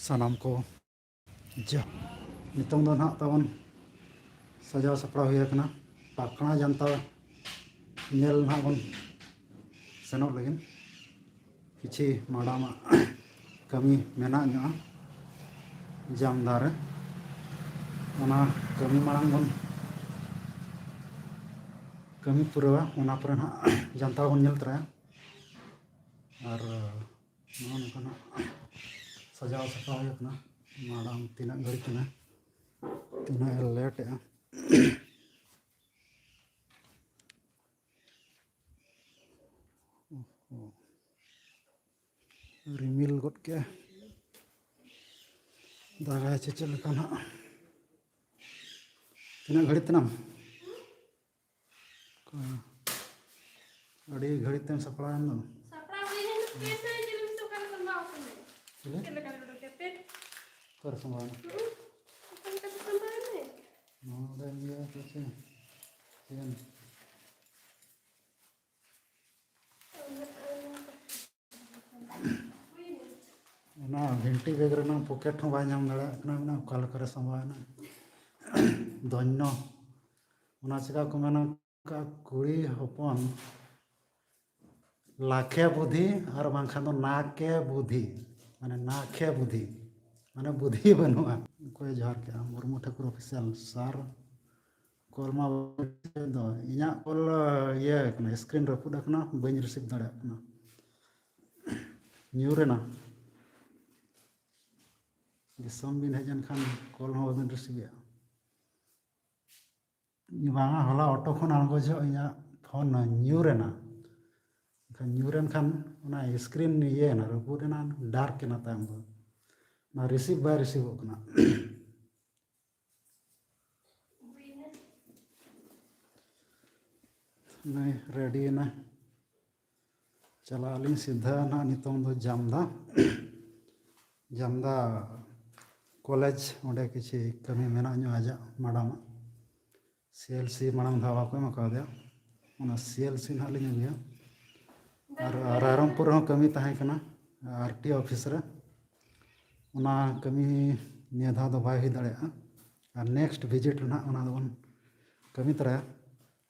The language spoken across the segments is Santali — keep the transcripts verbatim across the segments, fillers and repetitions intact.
ᱥᱟᱱᱟᱢ ᱠᱚ ᱡᱚ ᱱᱤᱛᱚᱝ ᱫᱚ ᱱᱟᱦᱟᱜ ᱛᱟᱵᱚᱱ ᱥᱟᱡᱟᱣ ᱥᱟᱯᱲᱟᱣ ᱦᱩᱭ ᱟᱠᱟᱱᱟ᱾ ᱯᱟᱠᱷᱱᱟ ᱡᱟᱱᱛᱟᱲ ᱧᱮᱞ ᱱᱟᱦᱟᱜ ᱵᱚᱱ ᱥᱮᱱᱚᱜ ᱞᱟᱹᱜᱤᱫ᱾ ᱠᱤᱪᱷᱤ ᱢᱟᱲᱟᱝ ᱟᱜ ᱠᱟᱹᱢᱤ ᱢᱮᱱᱟᱜ ᱧᱚᱜᱼᱟ ᱡᱟᱢᱫᱟ ᱨᱮ᱾ ᱚᱱᱟ ᱠᱟᱹᱢᱤ ᱢᱟᱲᱟᱝ ᱵᱚᱱ ᱠᱟᱹᱢᱤ ᱯᱩᱨᱟᱹᱣᱟ, ᱚᱱᱟ ᱯᱚᱨᱮ ᱱᱟᱦᱟᱜ ᱡᱟᱱᱛᱟᱲ ᱵᱚᱱ ᱧᱮᱞ ᱛᱚᱨᱟᱭᱟ᱾ ᱟᱨ ᱱᱚᱜᱼᱚ ᱱᱚᱝᱠᱟ ᱱᱟᱦᱟᱜ ᱥᱟᱡᱟᱣ ᱥᱟᱯᱲᱟᱣ ᱦᱩᱭ ᱟᱠᱟᱱᱟ᱾ ᱢᱟᱲᱟᱝ ᱛᱤᱱᱟᱹᱜ ᱜᱷᱟᱹᱲᱤᱡ ᱠᱟᱱᱟ, ᱛᱤᱱᱟᱹᱜ ᱮ ᱞᱮᱴ ᱮᱜᱼᱟ᱾ ᱨᱤᱢᱤᱞ ᱜᱚᱫ ᱠᱮᱜᱼᱟ, ᱫᱟᱜᱟᱭ ᱪᱮ ᱪᱮᱫ ᱞᱮᱠᱟ ᱱᱟᱦᱟᱜ᱾ ᱛᱤᱱᱟᱹᱜ ᱜᱷᱟᱹᱲᱤᱡ ᱛᱮᱱᱟᱢ? ᱟᱹᱰᱤ ᱜᱷᱟᱹᱲᱤᱡ ᱛᱮᱢ ᱥᱟᱯᱲᱟᱣ ᱮᱱ ᱫᱚ᱾ ᱥᱟᱯᱲᱟᱣ ᱦᱩᱭ ᱞᱮᱱ ᱯᱮ ᱥᱟᱭ ᱠᱤᱞᱳᱢᱤᱴᱟᱨ ᱚᱠᱟ ᱨᱮ ᱛᱚᱸᱵᱟ ᱟᱠᱟᱱᱟ? ᱪᱮᱫ? ᱪᱮᱫ ᱞᱮᱠᱟ ᱨᱮ ᱩᱰᱩᱠ ᱠᱟᱛᱮ? ᱚᱠᱟ ᱨᱮ ᱛᱚᱸᱵᱟ ᱮᱱᱟ? ᱦᱩᱸ? ᱚᱠᱟ ᱞᱮᱠᱟ ᱛᱮ ᱛᱚᱸᱵᱟ ᱮᱱᱟ? ᱱᱚᱰᱮ ᱤᱭᱟᱹ ᱠᱚ ᱪᱮ? ᱪᱮᱫ? ᱚᱱᱟ ᱵᱷᱤᱱᱴᱤ ᱵᱮᱜᱽ ᱨᱮᱱᱟᱜ ᱯᱚᱠᱮᱴ ᱦᱚᱸ ᱵᱟᱭ ᱧᱟᱢ ᱫᱟᱲᱮᱭᱟᱜ ᱠᱟᱱᱟ, ᱢᱮᱱᱟ ᱚᱠᱟ ᱞᱮᱠᱟᱨᱮ ᱥᱟᱢᱵᱟᱣ ᱮᱱᱟ᱾ ᱫᱷᱚᱱᱭᱚ᱾ ᱚᱱᱟ ᱪᱮᱠᱟ ᱠᱚ ᱢᱮᱱᱟ, ᱠᱩᱲᱤ ᱦᱚᱯᱚᱱ ᱞᱟᱠᱷᱮ ᱵᱩᱫᱷᱤ ᱟᱨ ᱵᱟᱝᱠᱷᱟᱱ ᱫᱚ ᱱᱟᱠᱮ ᱵᱩᱫᱷᱤ, ᱢᱟᱱᱮ ᱱᱟᱠᱷᱮ ᱵᱩᱫᱷᱤ, ᱢᱟᱱᱮ ᱵᱩᱫᱷᱤ ᱵᱟᱹᱱᱩᱜᱼᱟ᱾ ᱚᱠᱚᱭ ᱡᱚᱦᱟᱨ ᱠᱮᱜᱼᱟ? ᱢᱩᱨᱢᱩ ᱴᱷᱟᱹᱠᱩᱨ ᱚᱯᱷᱤᱥᱤᱭᱟᱞ ᱥᱟᱨ᱾ ᱠᱚᱞ ᱢᱟ ᱫᱚ ᱤᱧᱟᱹᱜ ᱠᱚᱞ ᱤᱭᱟᱹ ᱠᱟᱱᱟ, ᱥᱠᱨᱤᱱ ᱨᱟᱹᱯᱩᱫ ᱟᱠᱟᱱᱟ, ᱵᱟᱹᱧ ᱨᱤᱥᱤᱵᱷ ᱫᱟᱲᱮᱭᱟᱜ ᱠᱟᱱᱟ᱾ ᱧᱩᱨ ᱮᱱᱟ᱾ ᱫᱤᱥᱚᱢ ᱵᱤᱱ ᱦᱮᱡ ᱮᱱᱠᱷᱟᱱ ᱠᱚᱞ ᱦᱚᱸ ᱵᱟᱵᱤᱱ ᱨᱤᱥᱤᱵᱷ ᱮᱜᱼᱟ᱾ ᱵᱟᱝᱟ, ᱦᱚᱞᱟ ᱚᱴᱳ ᱠᱷᱚᱱ ᱟᱬᱜᱚ ᱡᱚᱦᱚᱜ ᱤᱧᱟᱹᱜ ᱯᱷᱳᱱ ᱧᱩᱨ ᱮᱱᱟ᱾ ᱮᱱᱠᱷᱟᱱ ᱧᱩᱨ ᱮᱱ ᱠᱷᱟᱱ ᱚᱱᱟ ᱥᱠᱨᱤᱱ ᱤᱭᱟᱹ ᱮᱱᱟ, ᱨᱟᱹᱯᱩᱫ ᱮᱱᱟ, ᱰᱟᱨᱠ ᱮᱱᱟ ᱛᱟᱭᱚᱢ ᱫᱚ᱾ ᱚᱱᱟ ᱨᱤᱥᱤᱵᱷ ᱵᱟᱭ ᱨᱤᱥᱤᱵᱷᱚᱜ ᱠᱟᱱᱟ᱾ ᱱᱩᱭ ᱨᱮᱰᱤ ᱮᱱᱟ᱾ ᱪᱟᱞᱟᱜ ᱟᱹᱞᱤᱧ ᱥᱤᱫᱷᱟᱹ ᱱᱟᱦᱟᱜ ᱱᱤᱛᱚᱝ ᱫᱚ ᱡᱟᱢᱫᱟ᱾ ᱡᱟᱢᱫᱟ ᱠᱚᱞᱮᱡᱽ, ᱚᱸᱰᱮ ᱠᱤᱪᱷᱤ ᱠᱟᱹᱢᱤ ᱢᱮᱱᱟᱜ ᱧᱚᱜ ᱟᱡᱟᱜ ᱢᱟᱰᱟᱢᱟᱜ᱾ ᱥᱤ ᱮᱞ ᱥᱤ ᱢᱟᱲᱟᱝ ᱫᱷᱟᱣᱟ ᱠᱚ ᱮᱢ ᱠᱟᱣᱫᱮᱭᱟ, ᱚᱱᱟ ᱥᱤ ᱮᱞ ᱥᱤ ᱱᱟᱦᱟᱜ ᱞᱤᱧ ᱟᱹᱜᱩᱭᱟ᱾ ᱟᱨ ᱨᱟᱭᱨᱚᱝᱯᱩᱨ ᱨᱮᱦᱚᱸ ᱠᱟᱹᱢᱤ ᱛᱟᱦᱮᱸ ᱠᱟᱱᱟ, ᱟᱨ ᱴᱤ ᱚᱯᱷᱤᱥ ᱨᱮ᱾ ᱚᱱᱟ ᱠᱟᱹᱢᱤ ᱱᱤᱭᱟᱹ ᱫᱷᱟᱣ ᱫᱚ ᱵᱟᱭ ᱦᱩᱭ ᱫᱟᱲᱮᱭᱟᱜᱼᱟ᱾ ᱟᱨ next visit ᱨᱮ ᱱᱟᱦᱟᱜ ᱚᱱᱟ ᱫᱚᱵᱚᱱ ᱠᱟᱹᱢᱤ ᱛᱚᱨᱟᱭᱟ᱾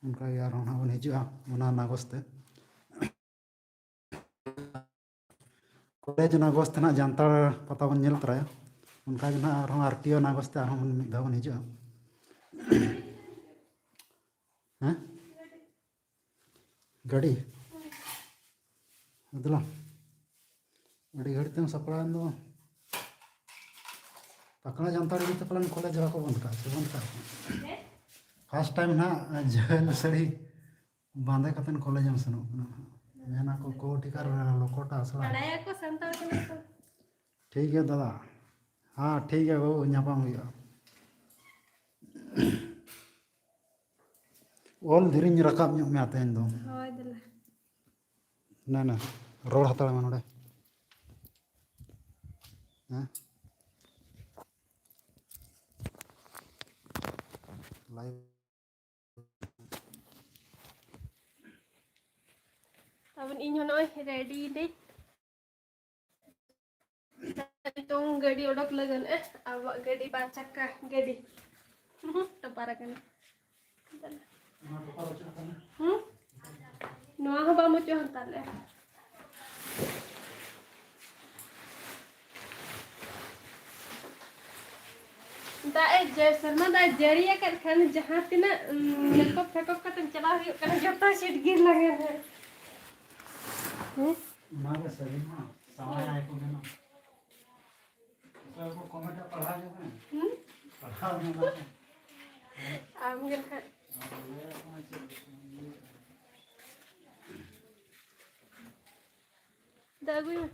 ᱚᱱᱠᱟ ᱜᱮ ᱟᱨᱦᱚᱸ ᱱᱟᱦᱟᱜ ᱵᱚᱱ ᱦᱤᱡᱩᱜᱼᱟ ᱚᱱᱟ ᱱᱟᱜᱚᱥ ᱛᱮ᱾ ᱠᱚᱞᱮᱡᱽ ᱱᱟᱜᱚᱥ ᱛᱮ ᱱᱟᱦᱟᱜ ᱡᱟᱱᱛᱟᱲ ᱯᱟᱛᱟ ᱵᱚᱱ ᱧᱮᱞ ᱛᱚᱨᱟᱭᱟ᱾ ᱚᱱᱠᱟ ᱜᱮ ᱱᱟᱦᱟᱜ ᱟᱨᱦᱚᱸ ᱟᱨ ᱴᱤ ᱳ ᱱᱟᱜᱚᱥ ᱛᱮ ᱟᱨᱦᱚᱸ ᱵᱚᱱ ᱢᱤᱫ ᱫᱷᱟᱣ ᱵᱚᱱ ᱦᱤᱡᱩᱜᱼᱟ᱾ ᱦᱮᱸ? ᱜᱟᱹᱰᱤ? ᱫᱮᱞᱟ᱾ ᱟᱹᱰᱤ ᱜᱷᱟᱹᱲᱤᱡ ᱛᱮᱢ ᱥᱟᱯᱲᱟᱣᱮᱱ ᱫᱚ᱾ ᱯᱟᱠᱲᱟ ᱡᱟᱱᱛᱟᱲ ᱤᱫᱤ ᱛᱮ ᱯᱟᱞᱮᱱ ᱠᱚᱞᱮᱡᱽ ᱵᱟᱠᱚ ᱵᱚᱱᱫ ᱠᱟᱜᱼᱟ, ᱥᱮ ᱵᱚᱱᱫ ᱠᱟᱜᱼᱟ ᱠᱚ? ᱦᱮᱸ? First time ᱱᱟᱦᱟᱜ ᱡᱷᱟᱹᱞ ᱥᱟᱹᱲᱤ ᱵᱟᱸᱫᱮ ᱠᱟᱛᱮᱱ ᱠᱚᱞᱮᱡᱽ ᱮᱢ ᱥᱮᱱᱚᱜ ᱠᱟᱱᱟ᱾ ᱢᱮᱱᱟ ᱠᱚ ᱠᱳ ᱴᱷᱤᱠᱟᱹ ᱨᱮ ᱞᱚᱠᱚᱴᱟ ᱟᱥᱲᱟ᱾ ᱵᱟᱲᱟᱭᱟᱠᱚ ᱥᱟᱱᱛᱟᱲ ᱠᱟᱱᱟ ᱠᱚ᱾ ᱴᱷᱤᱠ ᱜᱮᱭᱟ ᱫᱟᱫᱟ᱾ ᱦᱮᱸ, ᱴᱷᱤᱠ ᱜᱮᱭᱟ ᱵᱟᱹᱵᱩ, ᱧᱟᱯᱟᱢ ᱦᱩᱭᱩᱜᱼᱟ᱾ ᱚᱞ ᱫᱷᱤᱨᱤᱧ ᱨᱟᱠᱟᱵ ᱧᱚᱜ ᱢᱮᱭᱟ ᱛᱮᱦᱮᱧ ᱫᱚ᱾ ᱦᱳᱭ, ᱫᱮᱞᱟ᱾ ᱱᱟ, ᱱᱟ, ᱨᱚᱲ ᱦᱟᱛᱟᱲ ᱢᱮ ᱱᱚᱰᱮ᱾ ᱦᱮᱸ? Live᱾ ᱛᱟᱵᱚᱱ ᱤᱧ ᱦᱚᱸ ᱱᱚᱜᱼᱚᱭ ready ᱱᱟᱹᱧ᱾ ᱱᱤᱛᱚᱝ ᱜᱟᱹᱰᱤ ᱚᱰᱚᱠ ᱞᱟᱹᱜᱤᱫ, ᱮ, ᱟᱵᱚᱣᱟᱜ ᱜᱟᱹᱰᱤ ᱵᱟᱨ ᱪᱟᱠᱟ ᱜᱟᱹᱰᱤ᱾ ᱦᱩᱸ, ᱴᱚᱯᱟᱨ ᱟᱠᱟᱱᱟ᱾ ᱦᱩᱸ? ᱱᱚᱣᱟ ᱦᱚᱸ ᱵᱟᱢ ᱚᱪᱚᱜ ᱦᱟᱛᱟᱲ ᱞᱮᱜᱼᱟ᱾ ᱫᱟᱜ ᱮ ᱡᱟᱹ-, ᱥᱮᱨᱢᱟ ᱫᱟᱜ ᱮ ᱡᱟᱹᱲᱤ ᱟᱠᱟᱫ ᱠᱷᱟᱱ ᱡᱟᱦᱟᱸ ᱛᱤᱱᱟᱹᱜ, ᱩᱸ, ᱢᱮᱠᱚᱯ ᱯᱷᱮᱠᱚᱯ ᱠᱟᱛᱮᱢ ᱪᱟᱞᱟᱣ ᱦᱩᱭᱩᱜ ᱠᱟᱱᱟ, ᱡᱚᱛᱚ ᱪᱷᱤᱴ ᱜᱤᱨ ᱞᱟᱸᱜᱟ ᱦᱟᱸᱜ᱾ ᱦᱮᱸ? ᱚᱱᱟ ᱜᱮ ᱥᱟᱹᱨᱤ ᱢᱟ, ᱥᱟᱶᱟᱭ ᱟᱭ ᱠᱚ ᱢᱮᱱᱟ᱾ ᱚᱠᱚᱭ ᱠᱚ comment ᱯᱟᱲᱦᱟᱣ ᱧᱚᱜ ᱢᱮ᱾ ᱦᱩᱸ? ᱯᱟᱲᱦᱟᱣ ᱧᱚᱜ ᱢᱮ᱾ ᱟᱢ ᱜᱮ ᱱᱟᱦᱟᱜ᱾ ᱫᱟᱜ ᱟᱹᱜᱩᱭ ᱢᱮ᱾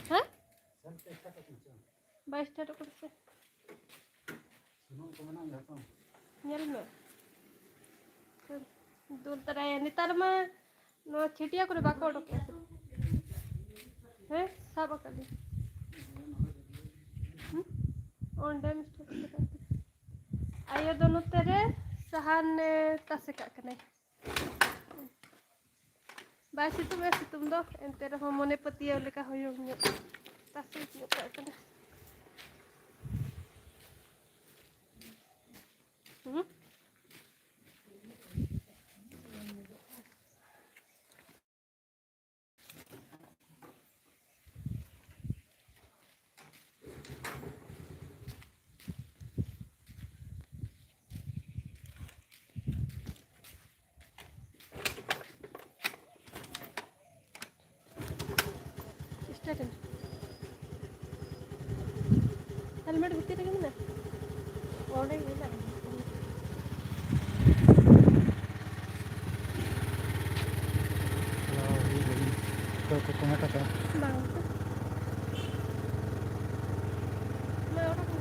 ᱦᱮᱸ? ᱵᱟᱭ start ᱠᱟᱱᱟ ᱥᱮ? ᱧᱮᱞ ᱢᱮ᱾ ᱫᱩᱞ ᱛᱚᱨᱟᱭᱟ᱾ ᱱᱮᱛᱟᱨ ᱢᱟ ᱱᱚᱣᱟ ᱪᱷᱟᱹᱴᱭᱟᱹ ᱠᱚᱨᱮ ᱵᱟᱠᱚ ᱚᱰᱚᱠᱮᱜᱼᱟ ᱥᱮ? ᱦᱮᱸ, ᱥᱟᱵ ᱟᱠᱟᱫ ᱞᱤᱧ᱾ ᱦᱩᱸ? ᱚᱸᱰᱮ ᱢᱤᱫᱴᱮᱱ ᱟᱭᱳ ᱫᱚ ᱱᱚᱛᱮ ᱨᱮ ᱥᱟᱦᱟᱱ ᱮ ᱛᱟᱥᱮ ᱠᱟᱜ ᱠᱟᱱᱟᱭ᱾ ᱵᱟᱭ ᱥᱤᱛᱩᱝ ᱮ ᱥᱤᱛᱩᱝ ᱫᱚ, ᱮᱱᱛᱮ ᱨᱮᱦᱚᱸ ᱢᱚᱱᱮ ᱯᱟᱹᱛᱭᱟᱹᱣ ᱞᱮᱠᱟ ᱦᱚᱭᱚᱝ ᱧᱚᱜ ᱛᱟᱥᱮ ᱧᱚᱜ ᱠᱟᱜ ᱠᱟᱱᱟ᱾ ᱦᱩᱸ? ᱪᱮᱥᱴᱟ ᱠᱟᱱᱟ᱾ ᱦᱮᱞᱢᱮᱴ ᱵᱷᱤᱛᱤᱨ ᱨᱮᱜᱮ ᱢᱮᱱᱟᱜᱼᱟ᱾ ᱚᱸᱰᱮ ᱜᱮ ᱢᱮᱱᱟᱜᱼᱟ᱾ ᱚᱠᱚᱭ ᱠᱚ ᱠᱚᱢᱮᱱᱴ ᱟᱠᱟᱫᱟ? ᱵᱟᱝ ᱛᱚ᱾ ᱢᱟ ᱚᱰᱚᱠ ᱢᱮ᱾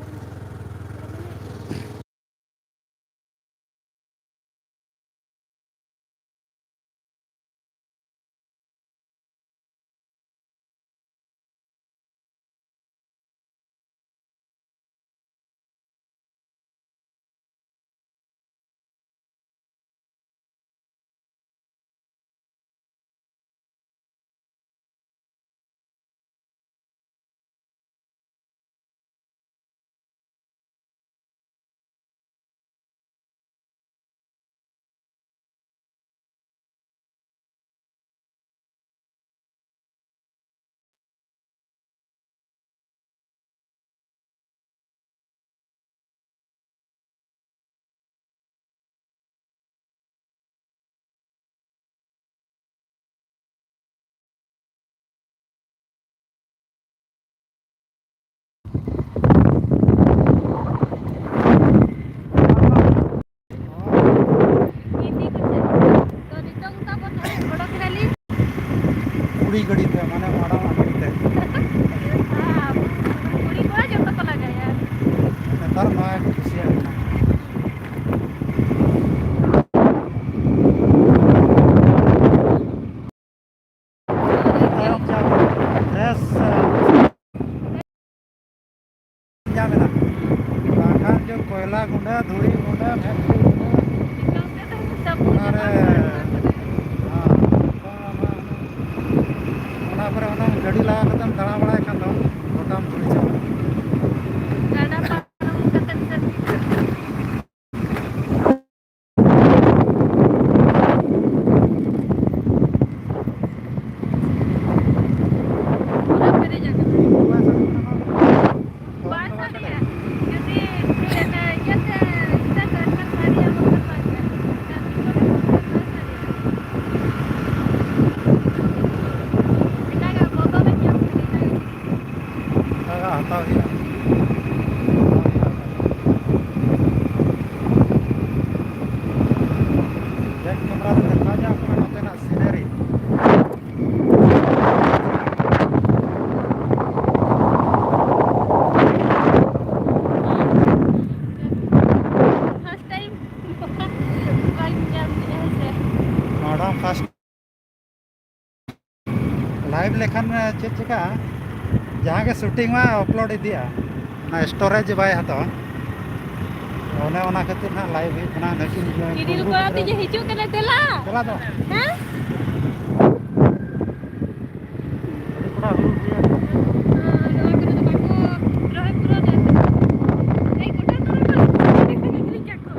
ᱤᱫᱤ ᱠᱟᱛᱮ ᱛᱚ ᱱᱤᱛᱚᱝ ᱛᱟᱵᱚᱱ ᱦᱟᱸᱜ ᱚᱰᱚᱠ ᱮᱱᱟᱞᱤᱧ᱾ ᱠᱩᱲᱤ ᱜᱟᱹᱰᱤ ᱛᱮ, ᱢᱟᱱᱮ ᱢᱟᱰᱟᱝ ᱜᱟᱹᱰᱤ ᱛᱮ᱾ ᱟᱨ ᱠᱩᱲᱤ ᱠᱚᱲᱟ ᱡᱚᱛᱚ ᱠᱚ ᱞᱟᱜᱟᱭᱟ᱾ ᱱᱮᱛᱟᱨ ᱱᱚᱣᱟ ᱜᱮᱠᱚ ᱠᱩᱥᱤᱭᱟᱜ ᱠᱟᱱᱟ᱾ ᱛᱟᱭᱚᱢ ᱥᱮᱫ ᱵᱮᱥ, ᱧᱟᱢ ᱮᱫᱟ᱾ ᱠᱚᱨᱮ ᱚᱱᱟ ᱜᱟᱹᱰᱤ ᱞᱟᱜᱟ ᱠᱟᱛᱮᱢ ᱫᱟᱬᱟ ᱵᱟᱲᱟᱭ ᱠᱷᱟᱱ ᱫᱚ ᱜᱚᱴᱟᱢ ᱵᱩᱞ ᱪᱟᱵᱟᱜᱼᱟ᱾ ᱜᱟᱰᱟ ᱯᱟᱨᱚᱢ ᱠᱟᱛᱮ ᱥᱮ ᱯᱩᱨᱟᱹ ᱯᱮᱨᱮᱡ ᱟᱠᱟᱱᱟ᱾ ᱵᱟᱭ ᱥᱟᱰᱮᱭᱟ᱾ ᱡᱩᱫᱤ ᱤᱭᱟᱹᱛᱮ, ᱤᱭᱟᱹᱛᱮ ᱮᱱᱠᱷᱟᱱ ᱥᱟᱰᱮᱭᱟ, ᱵᱟᱠᱷᱟᱱ ᱵᱟᱭ ᱥᱟᱰᱮᱭᱟ᱾ ᱮᱴᱟᱜᱟᱜ ᱵᱚᱫᱚᱞ ᱤᱧ ᱧᱟᱢ ᱠᱮᱫᱟ᱾ ᱮᱴᱟᱜᱟᱜ ᱦᱟᱛᱟᱣ ᱦᱩᱭᱩᱜᱼᱟ᱾ ᱵᱮᱠ ᱠᱮᱢᱮᱨᱟ ᱛᱮ ᱫᱮᱠᱷᱟᱣ ᱧᱚᱜ ᱠᱟᱱᱟ ᱱᱚᱛᱮᱱᱟᱜ ᱥᱤᱱᱟᱨᱤ᱾ ᱯᱷᱟᱥᱴ ᱴᱟᱭᱤᱢ ᱵᱟᱹᱧ ᱧᱟᱢ ᱠᱮᱫᱟ, ᱦᱮᱸ ᱥᱮ? ᱱᱚᱣᱟ ᱯᱷᱟᱥᱴ ᱞᱟᱭᱤᱵᱷ ᱞᱮᱠᱷᱟᱱ ᱪᱮᱫ ᱪᱤᱠᱟᱹᱜᱼᱟ? ᱡᱟᱦᱟᱸ ᱜᱮ ᱥᱩᱴᱤᱝ ᱢᱟ ᱟᱯᱞᱳᱰ ᱤᱫᱤᱜᱼᱟ, ᱚᱱᱟ ᱥᱴᱳᱨᱮᱡᱽ ᱵᱟᱭ ᱦᱟᱛᱟᱣᱟ᱾ ᱚᱱᱮ ᱚᱱᱟ ᱠᱷᱟᱹᱛᱤᱨ ᱱᱟᱦᱟᱜ ᱞᱟᱭᱤᱵᱷ ᱦᱩᱭᱩᱜ ᱠᱟᱱᱟ᱾ ᱱᱩᱠᱤᱱ ᱠᱩᱲᱤ ᱠᱚᱲᱟ ᱛᱮᱜᱮ ᱦᱤᱡᱩᱜ ᱠᱟᱱᱟ, ᱫᱮᱞᱟ᱾ ᱫᱮᱞᱟ ᱫᱚ᱾ ᱦᱮᱸ? ᱠᱩᱲᱤ ᱠᱚᱲᱟ ᱦᱩᱲᱩ ᱦᱩᱭ ᱟᱠᱟᱱᱟ᱾ ᱱᱚᱣᱟ ᱠᱚᱨᱮ ᱫᱚ ᱵᱟᱠᱚ ᱨᱚᱦᱚᱭ ᱯᱩᱨᱟᱹᱣ ᱫᱟ᱾ ᱮᱭ, ᱜᱚᱴᱟ ᱠᱚᱨᱮ ᱠᱚ ᱟᱹᱠᱷᱨᱤᱧ ᱠᱟᱜ ᱠᱚ᱾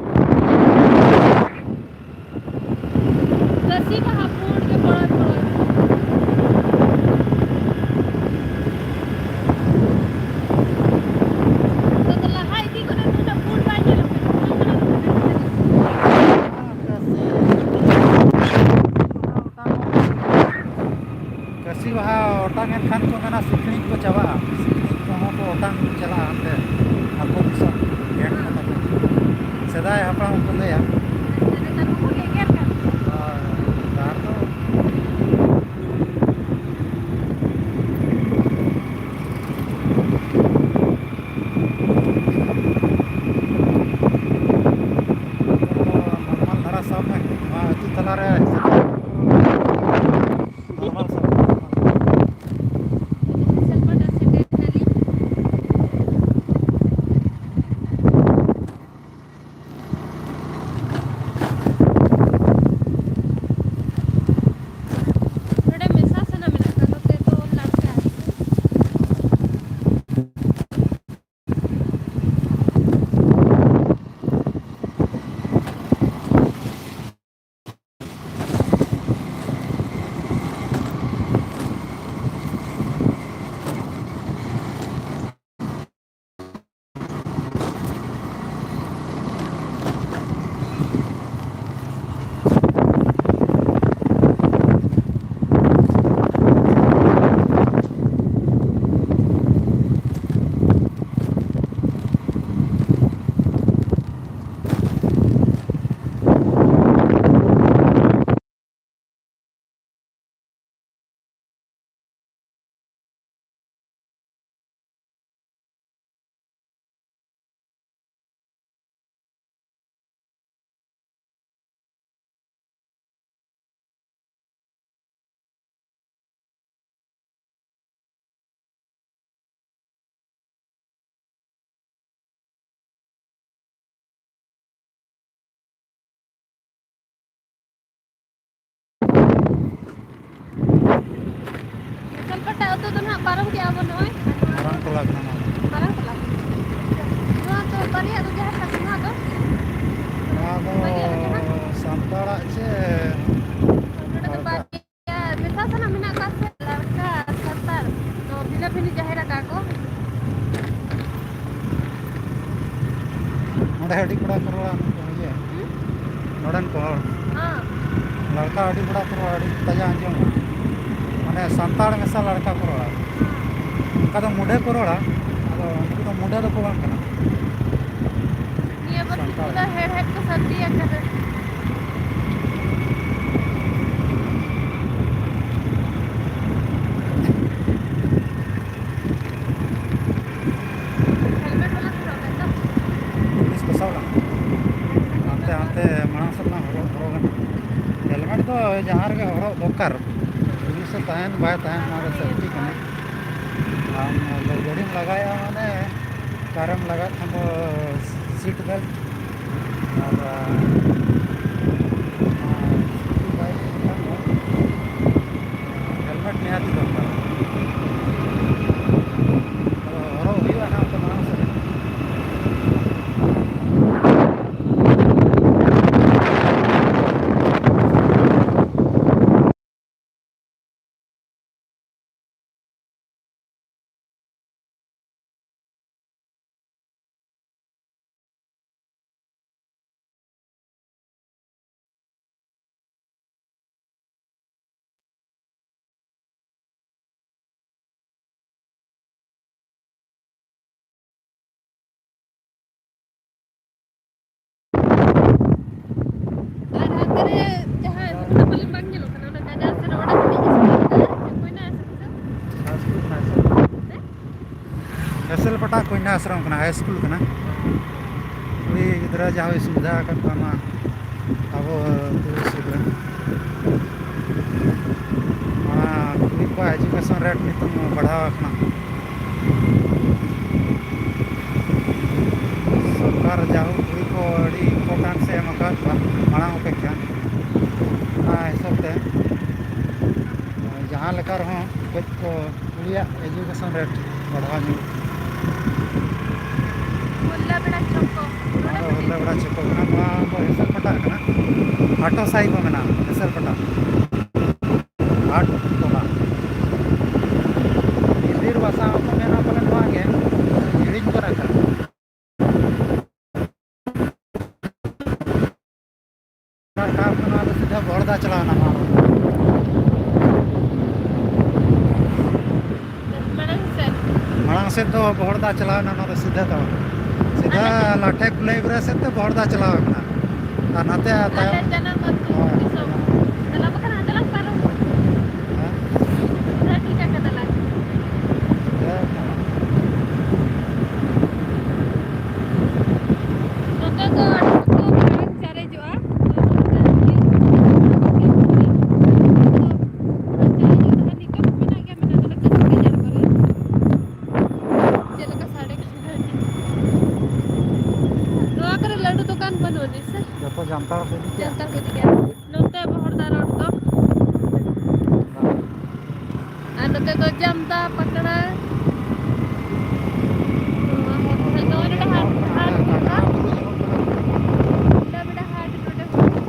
ᱠᱟᱹᱥᱤ ᱵᱟᱦᱟ ᱯᱩᱸᱰ ᱜᱮ ᱯᱚᱲᱚᱨ ᱯᱚᱲᱚᱨ᱾ ᱛᱚ, ᱛᱚ ᱞᱟᱦᱟ ᱤᱫᱤ ᱠᱚᱨᱮ ᱫᱚ ᱩᱱᱟᱹᱜ ᱯᱩᱸᱰ ᱵᱟᱭ ᱧᱮᱞᱚᱜ ᱠᱟᱱᱟ᱾ ᱠᱟᱹᱥᱤ ᱵᱟᱦᱟ ᱚᱴᱟᱝ ᱮᱱ ᱠᱷᱟᱱ ᱠᱚ ᱢᱮᱱᱟ ᱥᱤᱠᱲᱤᱡ ᱠᱚ ᱪᱟᱵᱟᱜᱼᱟ, ᱥᱤᱠᱲᱤᱡ ᱠᱚᱦᱚᱸ ᱠᱚ ᱚᱴᱟᱝ ᱪᱟᱞᱟᱜᱼᱟ ᱦᱟᱱᱛᱮ ᱟᱠᱚ ᱫᱤᱥᱚᱢ ᱜᱷᱮᱸᱴ ᱠᱟᱛᱟ ᱠᱚ᱾ ᱥᱮᱫᱟᱭ ᱦᱟᱯᱲᱟᱢ ᱠᱚ ᱞᱟᱹᱭᱟ᱾ ᱱᱮᱛᱟᱨ ᱦᱚᱸᱠᱚ ᱜᱮᱜᱮᱨ ᱠᱟᱱᱟ᱾ ᱦᱳᱭ, ᱱᱮᱛᱟᱨ ᱫᱚ ᱱᱚᱨᱢᱟᱞ ᱫᱷᱟᱨᱟ ᱥᱟᱵ ᱢᱮ, ᱱᱚᱣᱟ ᱟᱹᱛᱩ ᱛᱟᱞᱟᱨᱮ ᱱᱚᱨᱢᱟᱞ ᱥᱟᱵ ᱢᱮ᱾ ᱚᱠᱟᱴᱟᱜ ᱟᱹᱛᱩ ᱫᱚ ᱱᱟᱦᱟᱜ ᱯᱟᱨᱚᱢ ᱠᱮᱜᱼᱟ ᱵᱚᱱ ᱱᱚᱜᱼᱚᱭ? ᱢᱟᱨᱟᱝ ᱴᱚᱞᱟ ᱠᱟᱱᱟ ᱱᱚᱣᱟ ᱫᱚ᱾ ᱢᱟᱨᱟᱝ ᱴᱚᱞᱟ᱾ ᱱᱚᱣᱟ ᱫᱚ ᱵᱟᱨᱭᱟ ᱫᱚ ᱡᱟᱦᱮᱨ ᱛᱟᱠᱚ, ᱱᱚᱣᱟ ᱫᱚ? ᱱᱚᱣᱟ ᱫᱚ ᱵᱟᱨᱭᱟ ᱫᱚ ᱡᱟᱦᱟᱸ? ᱥᱟᱱᱛᱟᱲᱟᱜ ᱪᱮ ᱱᱚᱰᱮ ᱫᱚ ᱵᱟᱨᱭᱟ ᱢᱮᱥᱟ ᱥᱟᱱᱟᱢ ᱢᱮᱱᱟᱜ ᱠᱚᱣᱟ ᱥᱮ, ᱞᱟᱲᱠᱟ ᱟᱨ ᱥᱟᱱᱛᱟᱲ ᱫᱚ ᱵᱷᱤᱱᱟᱹ ᱵᱷᱤᱱᱟᱹ ᱡᱟᱦᱮᱨ ᱟᱠᱟᱫ ᱠᱚ᱾ ᱱᱚᱰᱮ ᱟᱹᱰᱤ ᱠᱚᱲᱟ ᱠᱚ ᱨᱚᱲᱟ, ᱱᱩᱠᱩ ᱤᱭᱟᱹ, ᱦᱩᱸ? ᱱᱚᱰᱮᱱ ᱠᱚ ᱦᱚᱲ᱾ ᱦᱮᱸ᱾ ᱞᱟᱲᱠᱟ ᱟᱹᱰᱤ ᱠᱚᱲᱟ ᱠᱚ ᱨᱚᱲᱟ, ᱟᱹᱰᱤ ᱛᱟᱡᱟ ᱟᱸᱡᱚᱢᱚᱜᱼᱟ᱾ ᱢᱟᱱᱮ ᱥᱟᱱᱛᱟᱲ ᱢᱮᱥᱟ ᱞᱟᱲᱠᱟ ᱠᱚ ᱨᱚᱲᱟ᱾ ᱚᱱᱠᱟ ᱫᱚ ᱢᱩᱰᱟᱹ ᱠᱚ ᱨᱚᱲᱟ, ᱟᱫᱚ ᱩᱱᱠᱩ ᱫᱚ ᱢᱩᱰᱟᱹ ᱫᱚᱠᱚ ᱵᱟᱝ ᱠᱟᱱᱟ᱾ ᱱᱤᱭᱟᱹ ᱵᱟᱨ ᱥᱟᱱᱛᱟᱲ᱾ ᱯᱩᱨᱟᱹ ᱦᱮᱲᱦᱮᱫ ᱠᱚ ᱥᱟᱹᱨᱫᱤ ᱟᱠᱟᱫᱟ᱾ ᱦᱮᱞᱢᱮᱴ ᱵᱟᱞᱟ ᱦᱚᱨᱚᱜ ᱢᱮ ᱛᱚ᱾ ᱯᱩᱞᱤᱥ ᱠᱚ ᱥᱟᱵ ᱞᱟᱝ ᱦᱟᱱᱛᱮ ᱦᱟᱱᱛᱮ ᱢᱟᱲᱟᱝ ᱥᱮᱫ ᱞᱟᱝ ᱦᱚᱨᱚᱜ, ᱦᱚᱨᱚᱜᱟ᱾ ᱦᱮᱞᱢᱮᱴ ᱫᱚ ᱡᱟᱦᱟᱸ ᱨᱮᱜᱮ ᱦᱚᱨᱚᱜ ᱫᱚᱨᱠᱟᱨ, ᱯᱩᱞᱤᱥ ᱮ ᱛᱟᱦᱮᱱ ᱵᱟᱭ ᱛᱟᱦᱮᱱ, ᱚᱱᱟ ᱫᱚ ᱥᱮᱯᱴᱤ ᱠᱟᱱᱟ᱾ ᱟᱢ ᱜᱟᱹᱰᱤᱢ ᱞᱟᱜᱟᱭᱮᱫᱼᱟ ᱢᱟᱱᱮ ᱠᱟᱨᱮᱢ ᱞᱟᱜᱟᱭᱮᱫ ᱠᱷᱟᱱ ᱫᱚ ᱥᱤᱴ ᱵᱮᱞᱴ ᱟᱨ, ᱟᱨ ᱥᱠᱩᱴᱤ ᱵᱟᱭᱤᱠ ᱠᱷᱟᱱ ᱫᱚ ᱦᱮᱞᱢᱮᱴ ᱱᱤᱦᱟᱹᱛᱤ ᱫᱚᱨᱠᱟᱨ᱾ ᱟᱫᱚ ᱦᱚᱨᱚᱜ ᱦᱩᱭᱩᱜᱼᱟ ᱱᱟᱦᱟᱜ ᱚᱱᱛᱮ ᱢᱟᱲᱟᱝ ᱥᱮᱫ ᱨᱮ᱾ ᱟᱨ ᱦᱟᱱᱛᱮ ᱨᱮ ᱡᱟᱦᱟᱸ ᱱᱚᱝᱠᱟ ᱯᱟᱞᱮᱱ ᱵᱟᱝ ᱧᱮᱞᱚᱜ ᱠᱟᱱᱟ, ᱚᱱᱟ ᱜᱟᱰᱟ ᱥᱮ ᱚᱸᱰᱮ ᱢᱤᱫᱴᱤᱡ ᱤᱥᱠᱩᱞ ᱢᱮᱱᱟᱜᱼᱟ, ᱪᱮᱫ ᱠᱚ ᱢᱮᱱᱟ ᱥᱮ ᱠᱚ? ᱦᱮᱸ? ᱮᱥᱮᱞ ᱯᱟᱴᱟ ᱠᱚᱱᱭᱟ ᱟᱥᱨᱚᱢ ᱠᱟᱱᱟ, ᱦᱟᱭ ᱥᱠᱩᱞ ᱠᱟᱱᱟ᱾ ᱠᱩᱲᱤ ᱜᱤᱫᱽᱨᱟᱹ ᱡᱟᱦᱟᱸ ᱦᱩᱭ ᱥᱩᱵᱤᱫᱷᱟ ᱟᱠᱟᱫ ᱠᱚᱣᱟ ᱱᱚᱣᱟ ᱟᱵᱚ ᱟᱹᱛᱩ ᱥᱩᱨ ᱨᱮ᱾ ᱚᱱᱟ ᱠᱩᱲᱤ ᱠᱚᱣᱟᱜ education rate ᱱᱤᱛᱚᱝ ᱵᱟᱲᱦᱟᱣ ᱟᱠᱟᱱᱟ᱾ ᱥᱚᱨᱠᱟᱨ ᱡᱟᱭᱦᱳᱠ ᱠᱩᱲᱤ ᱠᱚ ᱟᱹᱰᱤ importance ᱮ ᱮᱢ ᱟᱠᱟᱫ ᱠᱚᱣᱟ ᱢᱟᱲᱟᱝ ᱚᱯᱮᱠᱠᱷᱟ᱾ ᱚᱱᱟ ᱦᱤᱥᱟᱹᱵ ᱛᱮ ᱡᱟᱦᱟᱸ ᱥᱚᱨᱠᱟᱨ ᱦᱚᱸ ᱠᱟᱹᱡ ᱠᱚ ᱠᱩᱲᱤᱭᱟᱜ education rate ᱵᱟᱲᱦᱟᱣ ᱧᱚᱜ᱾ ᱦᱩᱞᱞᱟ ᱵᱮᱲᱟ ᱪᱚᱠᱚ᱾ ᱱᱚᱣᱟ ᱫᱚ ᱦᱩᱞᱞᱟ ᱵᱮᱲᱟ ᱪᱚᱠᱚ ᱠᱟᱱᱟ᱾ ᱱᱚᱣᱟ ᱫᱚ ᱦᱮᱥᱮᱞ ᱯᱟᱴᱟ ᱠᱟᱱᱟ᱾ ᱦᱟᱴᱚ ᱥᱟᱭ ᱠᱚ ᱢᱮᱱᱟ, ᱦᱮᱥᱮᱞ ᱯᱟᱴᱟ᱾ ᱦᱟᱴ ᱴᱚᱞᱟ᱾ ᱦᱤᱱᱫᱤ ᱨᱮ ᱵᱷᱟᱥᱟ ᱦᱚᱸᱠᱚ ᱢᱮᱱᱟ ᱯᱟᱞᱮ ᱱᱚᱣᱟ ᱜᱮ, ᱦᱤᱲᱤᱧ ᱜᱚᱫ ᱟᱠᱟᱫ᱾ ᱨᱟᱠᱟᱵ ᱠᱟᱱᱟ, ᱟᱫᱚ ᱥᱤᱫᱷᱟ ᱵᱚᱦᱚᱲᱫᱟ ᱪᱟᱞᱟᱣ ᱮᱱᱟ ᱱᱚᱣᱟ ᱨᱳᱰ᱾ ᱢᱟᱲᱟᱝ ᱥᱮᱫ᱾ ᱢᱟᱲᱟᱝ ᱥᱮᱫ ᱫᱚ ᱵᱚᱦᱚᱲᱫᱟ ᱪᱟᱞᱟᱣ ᱮᱱᱟ, ᱱᱚᱣᱟ ᱫᱚ ᱥᱤᱫᱷᱟ ᱛᱟᱲᱟᱢ᱾ ᱥᱤᱫᱷᱟ ᱟᱞᱮ ᱞᱟᱴᱷᱮ ᱠᱩᱞᱟᱹᱭ ᱵᱨᱟ ᱥᱮᱫ ᱛᱮ ᱵᱚᱦᱚᱲᱫᱟ ᱪᱟᱞᱟᱣ ᱠᱟᱱᱟ᱾ ᱟᱨ ᱱᱟᱛᱮ ᱟᱞᱮ ᱛᱟᱭᱚᱢ ᱡᱟᱱᱟᱢ ᱟᱹᱛᱩ ᱦᱳᱭ᱾ ᱫᱤᱥᱚᱢ᱾ ᱫᱮᱞᱟ ᱵᱟᱠᱷᱟᱱ ᱦᱟᱸᱰᱮ ᱞᱟᱝ ᱯᱟᱨᱚᱢ᱾ ᱦᱮᱸ? ᱦᱮᱸ, ᱴᱷᱤᱠ ᱟᱪᱷᱮ, ᱫᱮᱞᱟ᱾ ᱦᱮᱸ᱾ ᱱᱚᱛᱮ ᱫᱚ ᱟᱹᱰᱤ ᱥᱚᱠᱛᱚ ᱢᱟᱨᱟᱝ ᱪᱟᱨᱮᱡᱚᱜᱼᱟ᱾ ᱪᱟᱨᱮᱡᱚᱜ ᱛᱟᱦᱮᱸ ᱱᱤᱛᱚᱜ ᱦᱚᱸ ᱢᱮᱱᱟᱜ ᱜᱮᱭᱟ, ᱢᱮᱱᱟᱜ ᱫᱚ ᱱᱚᱝᱠᱟ ᱥᱟᱰᱮ ᱠᱟᱱᱟ᱾ ᱪᱮᱫ ᱞᱮᱠᱟ ᱥᱟᱰᱮ ᱠᱟᱱᱟ? ᱱᱚᱣᱟ ᱠᱚᱨᱮ ᱞᱟᱹᱰᱩ ᱫᱚᱠᱟᱱ ᱵᱟᱹᱱᱩᱜ ᱟᱹᱱᱤᱡ ᱥᱮ? ᱡᱚᱛᱚ ᱡᱟᱱᱛᱟᱲ ᱠᱚ ᱤᱫᱤ ᱠᱮᱜᱼᱟ᱾ ᱡᱟᱱᱛᱟᱲ ᱠᱚ ᱤᱫᱤ ᱠᱮᱜᱼᱟ᱾ ᱱᱚᱛᱮ ᱵᱚᱦᱚᱲᱫᱟ ᱨᱳᱰ ᱫᱚ᱾ ᱟᱨ ᱱᱚᱛᱮ ᱫᱚ ᱡᱟᱢᱫᱟ ᱯᱟᱠᱲᱟ᱾ ᱱᱚᱣᱟ ᱦᱚᱨ ᱫᱚ ᱱᱚᱰᱮ ᱦᱟᱴ, ᱦᱟᱴ ᱦᱩᱭᱩᱜᱼᱟ᱾ ᱵᱮᱲᱟ ᱵᱮᱲᱟ ᱦᱟᱴ ᱱᱚᱰᱮ ᱦᱩᱭᱩᱜᱼᱟ᱾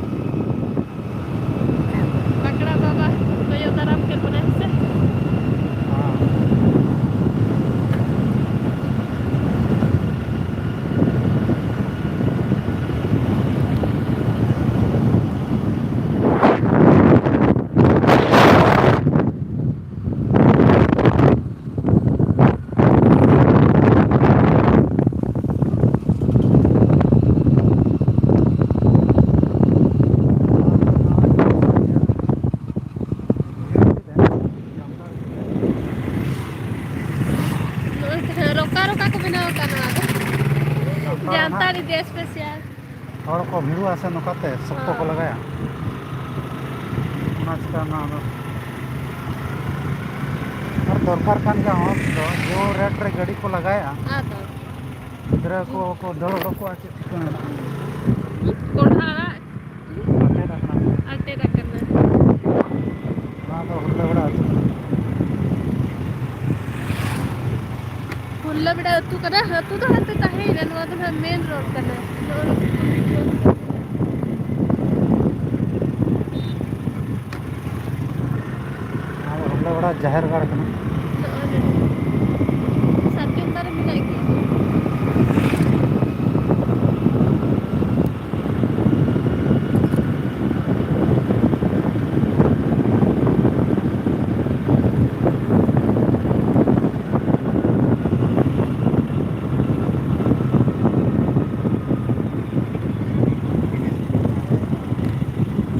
ᱯᱟᱠᱲᱟ ᱵᱟᱵᱟ ᱠᱚᱭᱚᱜ ᱫᱟᱨᱟᱢ ᱠᱮᱫ ᱵᱚᱱᱟᱭ ᱦᱮᱸ ᱥᱮ᱾ ᱱᱚᱜᱼᱚᱭ ᱛᱚ ᱨᱚᱠᱟ ᱨᱚᱠᱟ ᱠᱚ ᱵᱮᱱᱟᱣ ᱟᱠᱟᱫ ᱱᱚᱣᱟ ᱫᱚ᱾ ᱡᱟᱱᱛᱟᱲᱤ ᱰᱮ ᱥᱯᱮᱥᱟᱞ᱾ ᱦᱚᱲ ᱠᱚ ᱵᱷᱤᱲᱩᱜᱼᱟ ᱥᱮ ᱱᱚᱝᱠᱟᱛᱮ ᱥᱚᱠᱛᱚ ᱠᱚ ᱦᱚᱸ᱾ ᱞᱟᱜᱟᱭᱟ᱾ ᱚᱱᱟ ᱪᱤᱠᱟ ᱱᱚᱣᱟ ᱫᱚ ᱟᱨ ᱫᱚᱨᱠᱟᱨ ᱠᱟᱱ ᱜᱮᱭᱟ᱾ ᱦᱚᱲ ᱫᱚ ᱡᱳᱨ ᱨᱮᱴ ᱨᱮ ᱜᱟᱹᱰᱤ ᱠᱚ ᱞᱟᱜᱟᱭᱟ᱾ ᱟᱫᱚ ᱜᱤᱫᱽᱨᱟᱹ ᱠᱚ ᱠᱚ ᱫᱟᱹᱲ ᱩᱰᱩᱠᱚᱜᱼᱟ, ᱪᱮᱫ ᱪᱤᱠᱟᱹ ᱢᱮᱱᱟᱜᱼᱟ? ᱠᱚᱸᱰᱷᱟ ᱟᱲᱟᱜ ᱟᱴᱮᱫ ᱟᱠᱟᱱᱟ᱾ ᱟᱴᱮᱫ ᱟᱠᱟᱱᱟ᱾ ᱱᱚᱣᱟ ᱫᱚ ᱦᱩᱞᱞᱟᱹ ᱵᱮᱲᱟ ᱟᱹᱛᱩ ᱠᱟᱱᱟ᱾ ᱵᱮᱲᱟ ᱟᱹᱛᱩ ᱠᱟᱱᱟ, ᱟᱹᱛᱩ ᱫᱚ ᱦᱟᱱᱛᱮ ᱛᱟᱦᱮᱸᱭᱮᱱᱟ, ᱱᱚᱣᱟ ᱫᱚ ᱱᱟᱦᱟᱜ ᱢᱮᱱ ᱨᱳᱰ ᱠᱟᱱᱟ᱾ ᱱᱚᱜᱼᱚᱭ ᱱᱚᱣᱟ ᱫᱚ ᱦᱚᱞᱫᱟᱜᱚᱲᱟ ᱡᱟᱦᱮᱨ ᱜᱟᱲ ᱠᱟᱱᱟ᱾ ᱱᱚᱜᱼᱚᱭ ᱱᱚᱰᱮ ᱥᱟᱨᱡᱚᱢ ᱫᱟᱨᱮ ᱢᱮᱱᱟᱜ ᱜᱮᱭᱟ᱾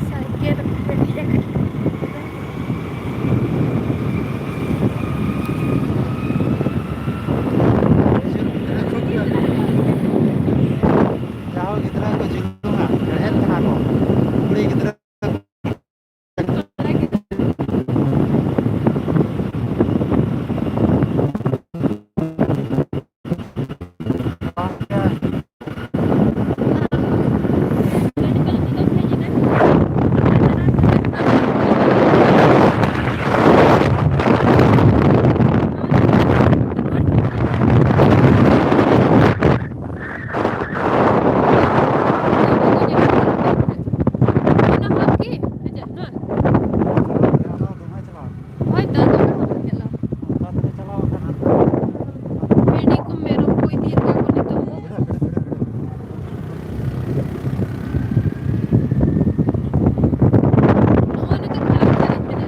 ᱥᱟᱭᱠᱮᱞ ᱨᱮ ᱫᱮᱡ ᱟᱠᱟᱱᱟ᱾ ᱡᱟᱦᱟᱸ ᱜᱤᱫᱽᱨᱟᱹ ᱠᱚ ᱡᱩᱞᱩᱝᱟ, ᱦᱮᱲᱦᱮᱫ ᱠᱟᱱᱟ ᱠᱚ, ᱠᱩᱲᱤ ᱜᱤᱫᱽᱨᱟᱹ᱾ ᱦᱳᱭ ᱛᱚ, ᱟᱫᱚ ᱚᱱᱟ ᱦᱚᱸ ᱪᱟᱞᱟᱣ᱾ ᱵᱷᱤᱰᱤ ᱠᱚ, ᱢᱮᱨᱚᱢ ᱠᱚ ᱤᱫᱤᱭᱮᱫ ᱠᱚᱣᱟ ᱠᱚ ᱱᱤᱛᱚᱜ ᱫᱚ᱾ ᱱᱚᱜᱼᱚᱭ ᱱᱤᱛᱚᱜ ᱠᱷᱟᱨᱟᱯ ᱪᱟᱞᱟᱜ ᱠᱟᱱᱟ᱾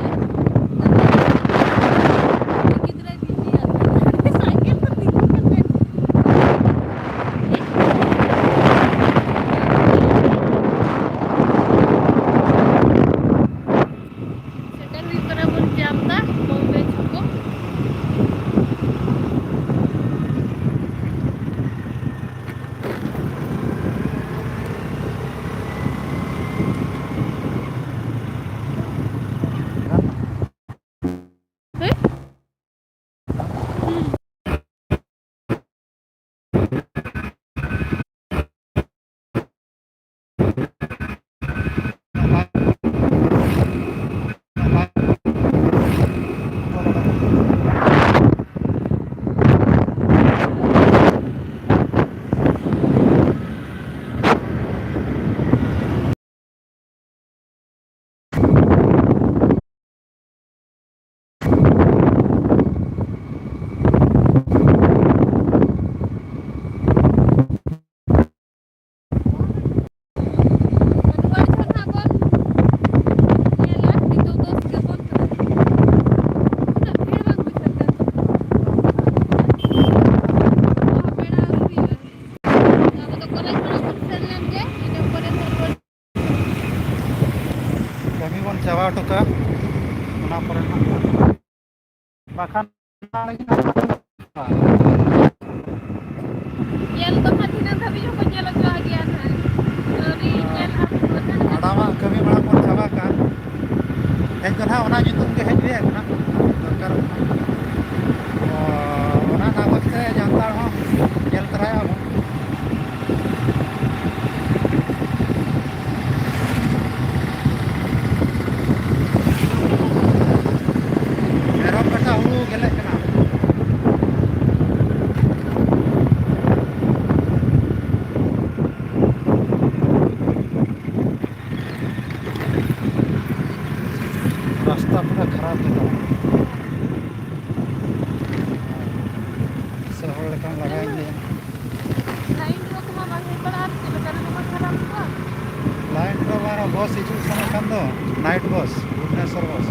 ᱜᱤᱫᱽᱨᱟᱹᱭ ᱵᱤᱡᱤᱭᱟ᱾ ᱥᱟᱭᱠᱮᱞ ᱠᱚ ᱛᱤᱸᱜᱩ ᱠᱟᱛᱮ᱾ ᱥᱮᱴᱮᱨ ᱦᱩᱭᱩᱜ ᱠᱟᱱᱟ ᱵᱚᱱ ᱪᱟᱢᱯᱟ ᱵᱚᱢᱵᱮ ᱪᱷᱚᱠᱚ᱾ ᱦᱮᱸ? ᱠᱚᱨᱮ ᱱᱟᱜ᱾ ᱵᱟᱠᱷᱟᱱ ᱧᱮᱞ ᱫᱚ ᱦᱟᱸᱜ ᱛᱤᱱᱟᱹᱜ ᱫᱷᱟᱹᱵᱤᱡ ᱦᱚᱸᱠᱚ ᱧᱮᱞ ᱦᱚᱪᱚᱣᱟᱜ ᱜᱮᱭᱟ ᱱᱟᱦᱟᱜ᱾ ᱟᱹᱣᱨᱤ ᱧᱮᱞ ᱟᱹᱜᱩ ᱠᱚᱣᱟ ᱱᱟᱦᱟᱜ᱾ ᱦᱟᱲᱟᱢᱟᱜ ᱠᱟᱹᱢᱤ ᱢᱟᱲᱟᱝ ᱵᱚᱱ ᱪᱟᱵᱟ ᱠᱟᱜᱼᱟ᱾ ᱦᱮᱡ ᱫᱚ ᱱᱟᱦᱟᱜ ᱚᱱᱟ ᱧᱩᱛᱩᱢ ᱜᱮ ᱦᱮᱡ ᱦᱩᱭ ᱟᱠᱟᱱᱟ, ᱫᱚᱨᱠᱟᱨᱚᱜ ᱠᱟᱱᱟ᱾ ᱚ, ᱚᱱᱟ ᱠᱟᱜᱚᱡᱽ ᱛᱮ ᱡᱟᱱᱛᱷᱟᱲ ᱦᱚᱸ ᱧᱮᱞ ᱛᱚᱨᱟᱭᱟ ᱵᱚᱱ᱾ ᱢᱮᱨᱚᱢ ᱠᱟᱴᱟ ᱦᱩᱲᱩ ᱜᱮᱞᱮᱜ ᱠᱟᱱᱟ᱾ ᱨᱟᱥᱛᱟ ᱯᱩᱨᱟᱹ ᱠᱷᱟᱨᱟᱯ ᱜᱮ ᱛᱟᱵᱚᱱᱟ᱾ ᱥᱮ ᱦᱚᱲ ᱞᱮᱠᱟᱱ ᱞᱟᱜᱟᱭᱮᱱ ᱜᱮᱭᱟ᱾ ᱞᱟᱭᱤᱱ ᱨᱳ ᱠᱚᱢᱟ ᱵᱟᱝ ᱦᱮᱡ ᱵᱟᱲᱟᱜᱼᱟ, ᱪᱮᱫ ᱞᱮᱠᱟ ᱨᱮ ᱱᱚᱣᱟ ᱠᱷᱟᱨᱟᱯ ᱠᱚᱜᱼᱟ? ᱞᱟᱭᱤᱱ ᱨᱳ ᱵᱟᱝ, ᱵᱚᱥ ᱦᱤᱡᱩᱜ ᱥᱮᱱᱚᱜ ᱠᱟᱱ ᱫᱚ, ᱱᱟᱭᱤᱴ ᱵᱚᱥ, ᱵᱷᱩᱵᱽᱱᱮᱥᱚᱨ ᱵᱚᱥ᱾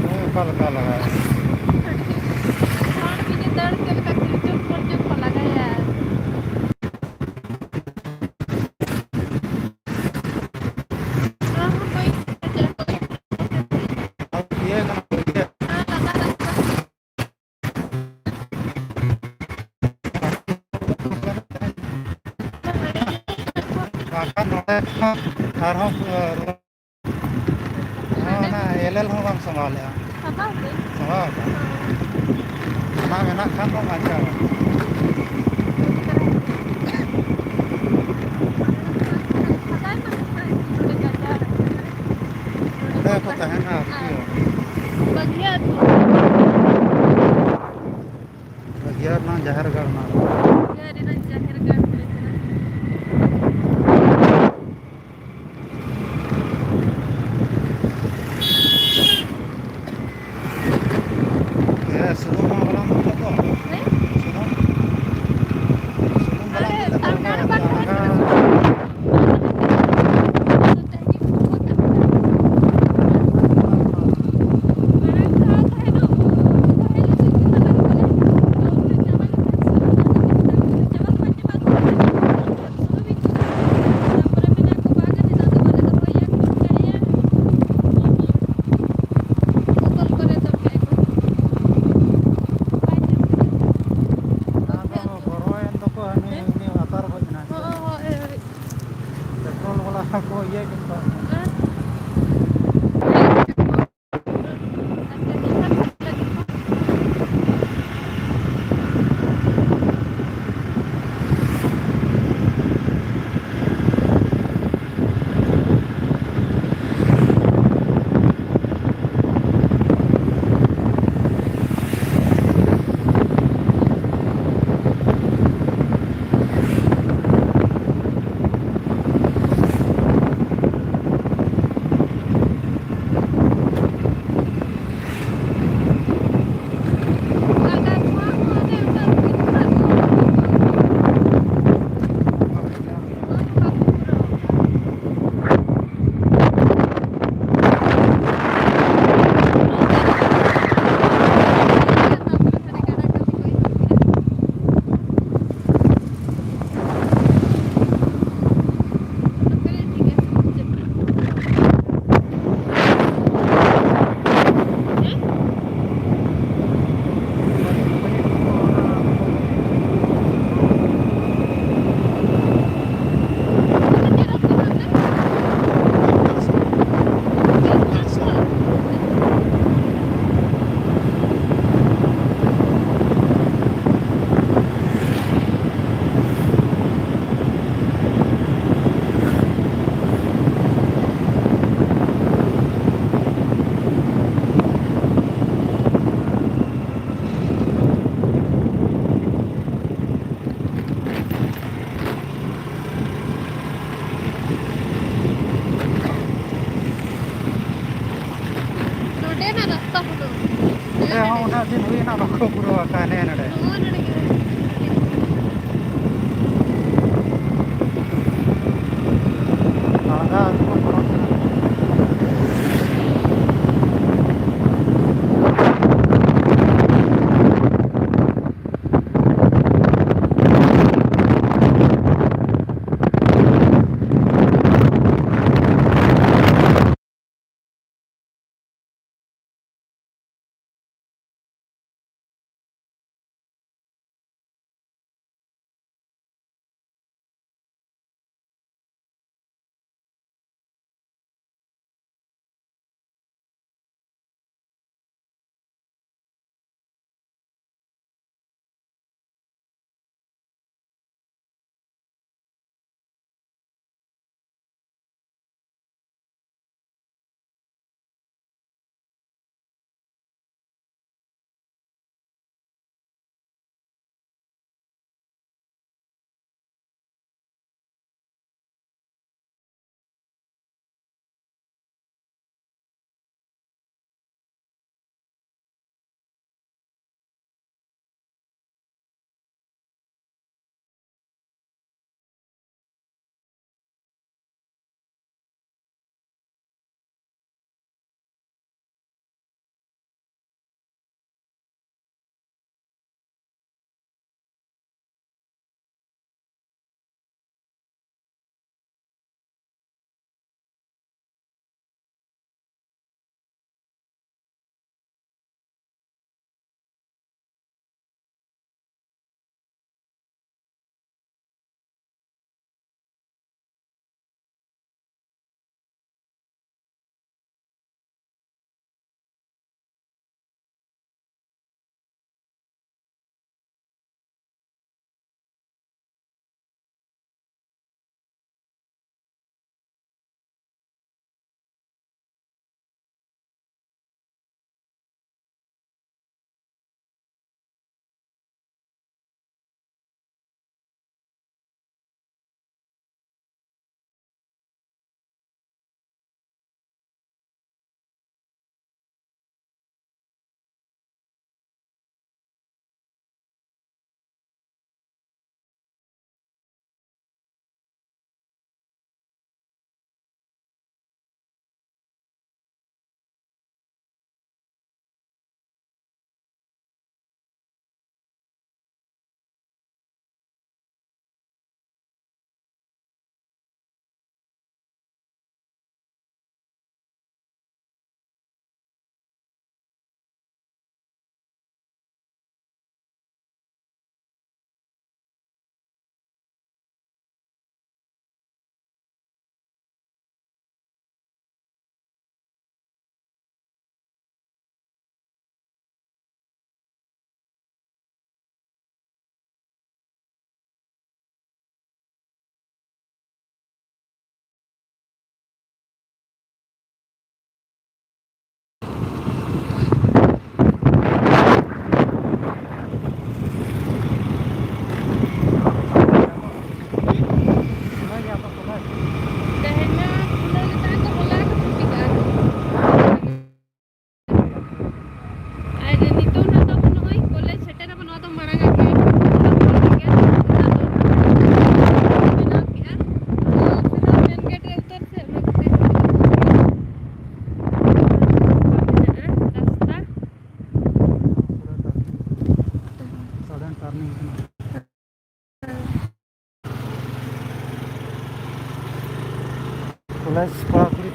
ᱦᱳᱭ, ᱚᱠᱟ ᱞᱮᱠᱟ ᱞᱟᱜᱟᱭᱟ? ᱦᱚᱲ ᱜᱮ ᱫᱟᱹᱲ ᱪᱮᱫ ᱞᱮᱠᱟ ᱠᱤᱨᱪᱩᱠ ᱠᱚᱨᱪᱩᱠ ᱠᱚ ᱞᱟᱜᱟᱭᱟ᱾ ᱤᱭᱟᱹ ᱠᱟᱱᱟ᱾ ᱵᱟᱠᱷᱟᱱ ᱱᱚᱰᱮ ᱠᱷᱚᱱ ᱟᱨᱦᱚᱸ, ᱦᱚᱸ, ᱚᱱᱟ ᱮᱞ ᱮᱞ ᱦᱚᱸ ᱵᱟᱢ ᱥᱟᱢᱵᱟᱣ ᱞᱮᱜᱼᱟ᱾ ᱥᱟᱢᱵᱟᱣ ᱜᱮ᱾ ᱥᱟᱢᱵᱟᱣ ᱠᱟᱜᱼᱟ᱾ ᱚᱱᱟ ᱢᱮᱱᱟᱜ ᱠᱷᱟᱱ ᱫᱚ ᱵᱟᱧᱪᱟᱣ ᱜᱟᱱᱚᱜᱼᱟ᱾ ᱚᱸᱰᱮ ᱠᱚ ᱛᱟᱦᱮᱱᱟ ᱟᱨᱠᱤ᱾ ᱵᱟᱹᱜᱷᱤᱭᱟᱹ ᱟᱹᱛᱩ᱾ ᱵᱟᱹᱜᱷᱤᱭᱟᱹ ᱨᱮᱱᱟᱜ ᱡᱟᱦᱮᱨ ᱜᱟᱲ ᱚᱱᱟ᱾ ᱵᱟᱹᱜᱷᱤᱭᱟᱹ ᱨᱮᱱᱟᱜ ᱡᱟᱦᱮᱨ ᱜᱟᱲ ᱦᱩᱭ ᱠᱟᱱᱟ᱾ ᱦᱮᱸ, ᱥᱩᱱᱩᱢ ᱦᱚᱸ ᱵᱟᱞᱟᱝ ᱫᱩᱞ ᱠᱟᱜ ᱫᱚ᱾ ᱦᱮᱸ? ᱥᱩᱱᱩᱢ? ᱥᱩᱱᱩᱢ ᱵᱟᱞᱟᱝ ᱟᱨ ᱫᱩᱞ ᱠᱟᱜ ᱫᱚ, ᱛᱟᱨ ᱚᱱᱟ ᱠᱟᱨᱰ ᱵᱟᱝ ᱛᱟᱦᱮᱸ ᱠᱟᱱᱟ᱾ ᱱᱚᱰᱮᱱᱟᱜ ᱨᱟᱥᱛᱟ ᱠᱚᱫᱚ ᱱᱚᱰᱮ ᱦᱚᱸ ᱩᱱᱟᱹᱜ ᱫᱤᱱ ᱦᱩᱭᱱᱟ, ᱵᱟᱠᱚ ᱯᱩᱨᱟᱹᱣ ᱟᱠᱟᱫᱼᱟ᱾ ᱱᱮᱜᱼᱮ ᱱᱚᱰᱮ ᱱᱚᱜᱼᱚᱭ ᱱᱚᱰᱮ ᱜᱮ᱾ ᱟᱞᱜᱟ ᱟᱹᱛᱩ ᱠᱚ ᱯᱟᱨᱚᱢ ᱮᱱᱟ᱾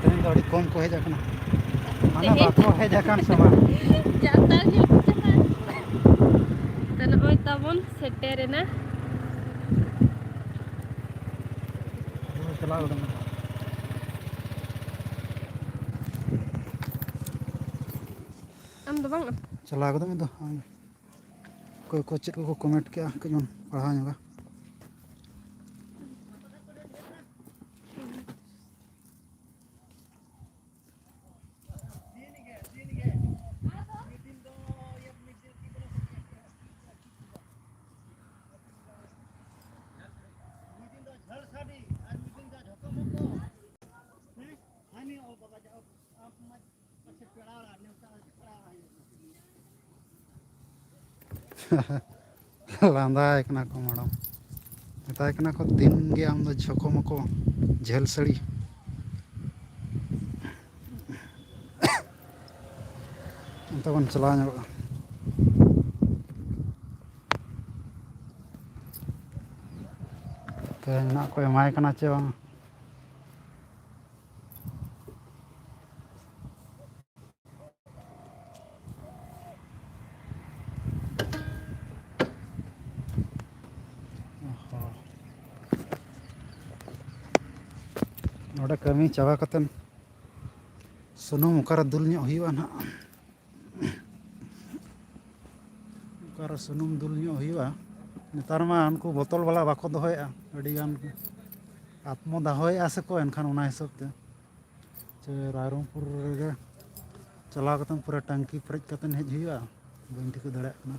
ᱛᱮᱦᱮᱧ ᱫᱚ ᱟᱹᱰᱤ ᱠᱚᱢ ᱠᱚ ᱦᱮᱡ ᱟᱠᱟᱱᱟ, ᱢᱟᱱᱮ ᱛᱮᱦᱮᱧ ᱵᱟᱠᱚ ᱦᱮᱡ ᱟᱠᱟᱱ ᱥᱮ ᱵᱟᱝ? ᱡᱟᱱᱛᱟᱲ ᱧᱮᱞ ᱠᱚ ᱪᱟᱞᱟᱜ᱾ ᱛᱚ, ᱱᱚᱜᱼᱚᱭ ᱛᱟᱵᱚᱱ ᱥᱮᱴᱮᱨᱮᱱᱟ᱾ ᱪᱟᱞᱟᱣ ᱜᱚᱫᱚᱜ ᱢᱮ᱾ ᱟᱢ ᱫᱚ ᱵᱟᱝ? ᱪᱟᱞᱟᱣ ᱜᱚᱫᱚᱜ ᱢᱮ ᱫᱚ, ᱟᱢ᱾ ᱚᱠᱚᱭ ᱠᱚ ᱪᱮᱫ ᱠᱚᱠᱚ comment ᱠᱮᱜᱼᱟ, ᱠᱟᱹᱡ ᱵᱚᱱ ᱯᱟᱲᱦᱟᱣ ᱧᱚᱜᱟ᱾ ᱞᱟᱸᱫᱟᱭ ᱠᱟᱱᱟ ᱠᱚ ᱢᱮᱰᱟᱢ, ᱢᱮᱛᱟᱭ ᱠᱟᱱᱟ ᱠᱚ, "ᱫᱤᱱ ᱜᱮ ᱟᱢ ᱫᱚ ᱡᱷᱚᱠᱚ ᱢᱚᱠᱚ ᱡᱷᱟᱹᱞ ᱥᱟᱹᱲᱤ᱾" ᱚᱱᱛᱮ ᱵᱚᱱ ᱪᱟᱞᱟᱣ ᱧᱚᱜᱚᱜᱼᱟ᱾ ᱛᱮᱦᱮᱧ ᱱᱟᱜ ᱠᱚ ᱮᱢᱟᱭ ᱠᱟᱱᱟ ᱪᱮ ᱵᱟᱝ? ᱚᱦᱚ᱾ ᱱᱚᱰᱮ ᱠᱟᱹᱢᱤ ᱪᱟᱵᱟ ᱠᱟᱛᱮᱫ ᱥᱩᱱᱩᱢ ᱚᱠᱟᱨᱮ ᱫᱩᱞ ᱧᱚᱜ ᱦᱩᱭᱩᱜᱼᱟ ᱱᱟᱦᱟᱜ? ᱚᱠᱟᱨᱮ ᱥᱩᱱᱩᱢ ᱫᱩᱞ ᱧᱚᱜ ᱦᱩᱭᱩᱜᱼᱟ? ᱱᱮᱛᱟᱨ ᱢᱟ ᱩᱱᱠᱩ ᱵᱚᱛᱚᱞ ᱵᱟᱞᱟ ᱵᱟᱠᱚ ᱫᱚᱦᱚᱭᱮᱫᱼᱟ, ᱟᱹᱰᱤᱜᱟᱱ ᱠᱚ ᱟᱛᱢᱚ ᱫᱟᱦᱚᱭᱮᱫᱼᱟ ᱥᱮ ᱠᱚ, ᱮᱱᱠᱷᱟᱱ ᱚᱱᱟ ᱦᱤᱥᱟᱹᱵ ᱛᱮ ᱪᱮ ᱨᱟᱭᱨᱚᱝᱯᱩᱨ ᱨᱮᱜᱮ ᱪᱟᱞᱟᱣ ᱠᱟᱛᱮ ᱯᱩᱨᱟᱹ ᱴᱟᱝᱠᱤ ᱯᱮᱨᱮᱡ ᱠᱟᱛᱮ ᱦᱮᱡ ᱦᱩᱭᱩᱜᱼᱟ, ᱵᱟᱹᱧ ᱴᱷᱤᱠᱟᱹ ᱫᱟᱲᱮᱭᱟᱜ ᱠᱟᱱᱟ᱾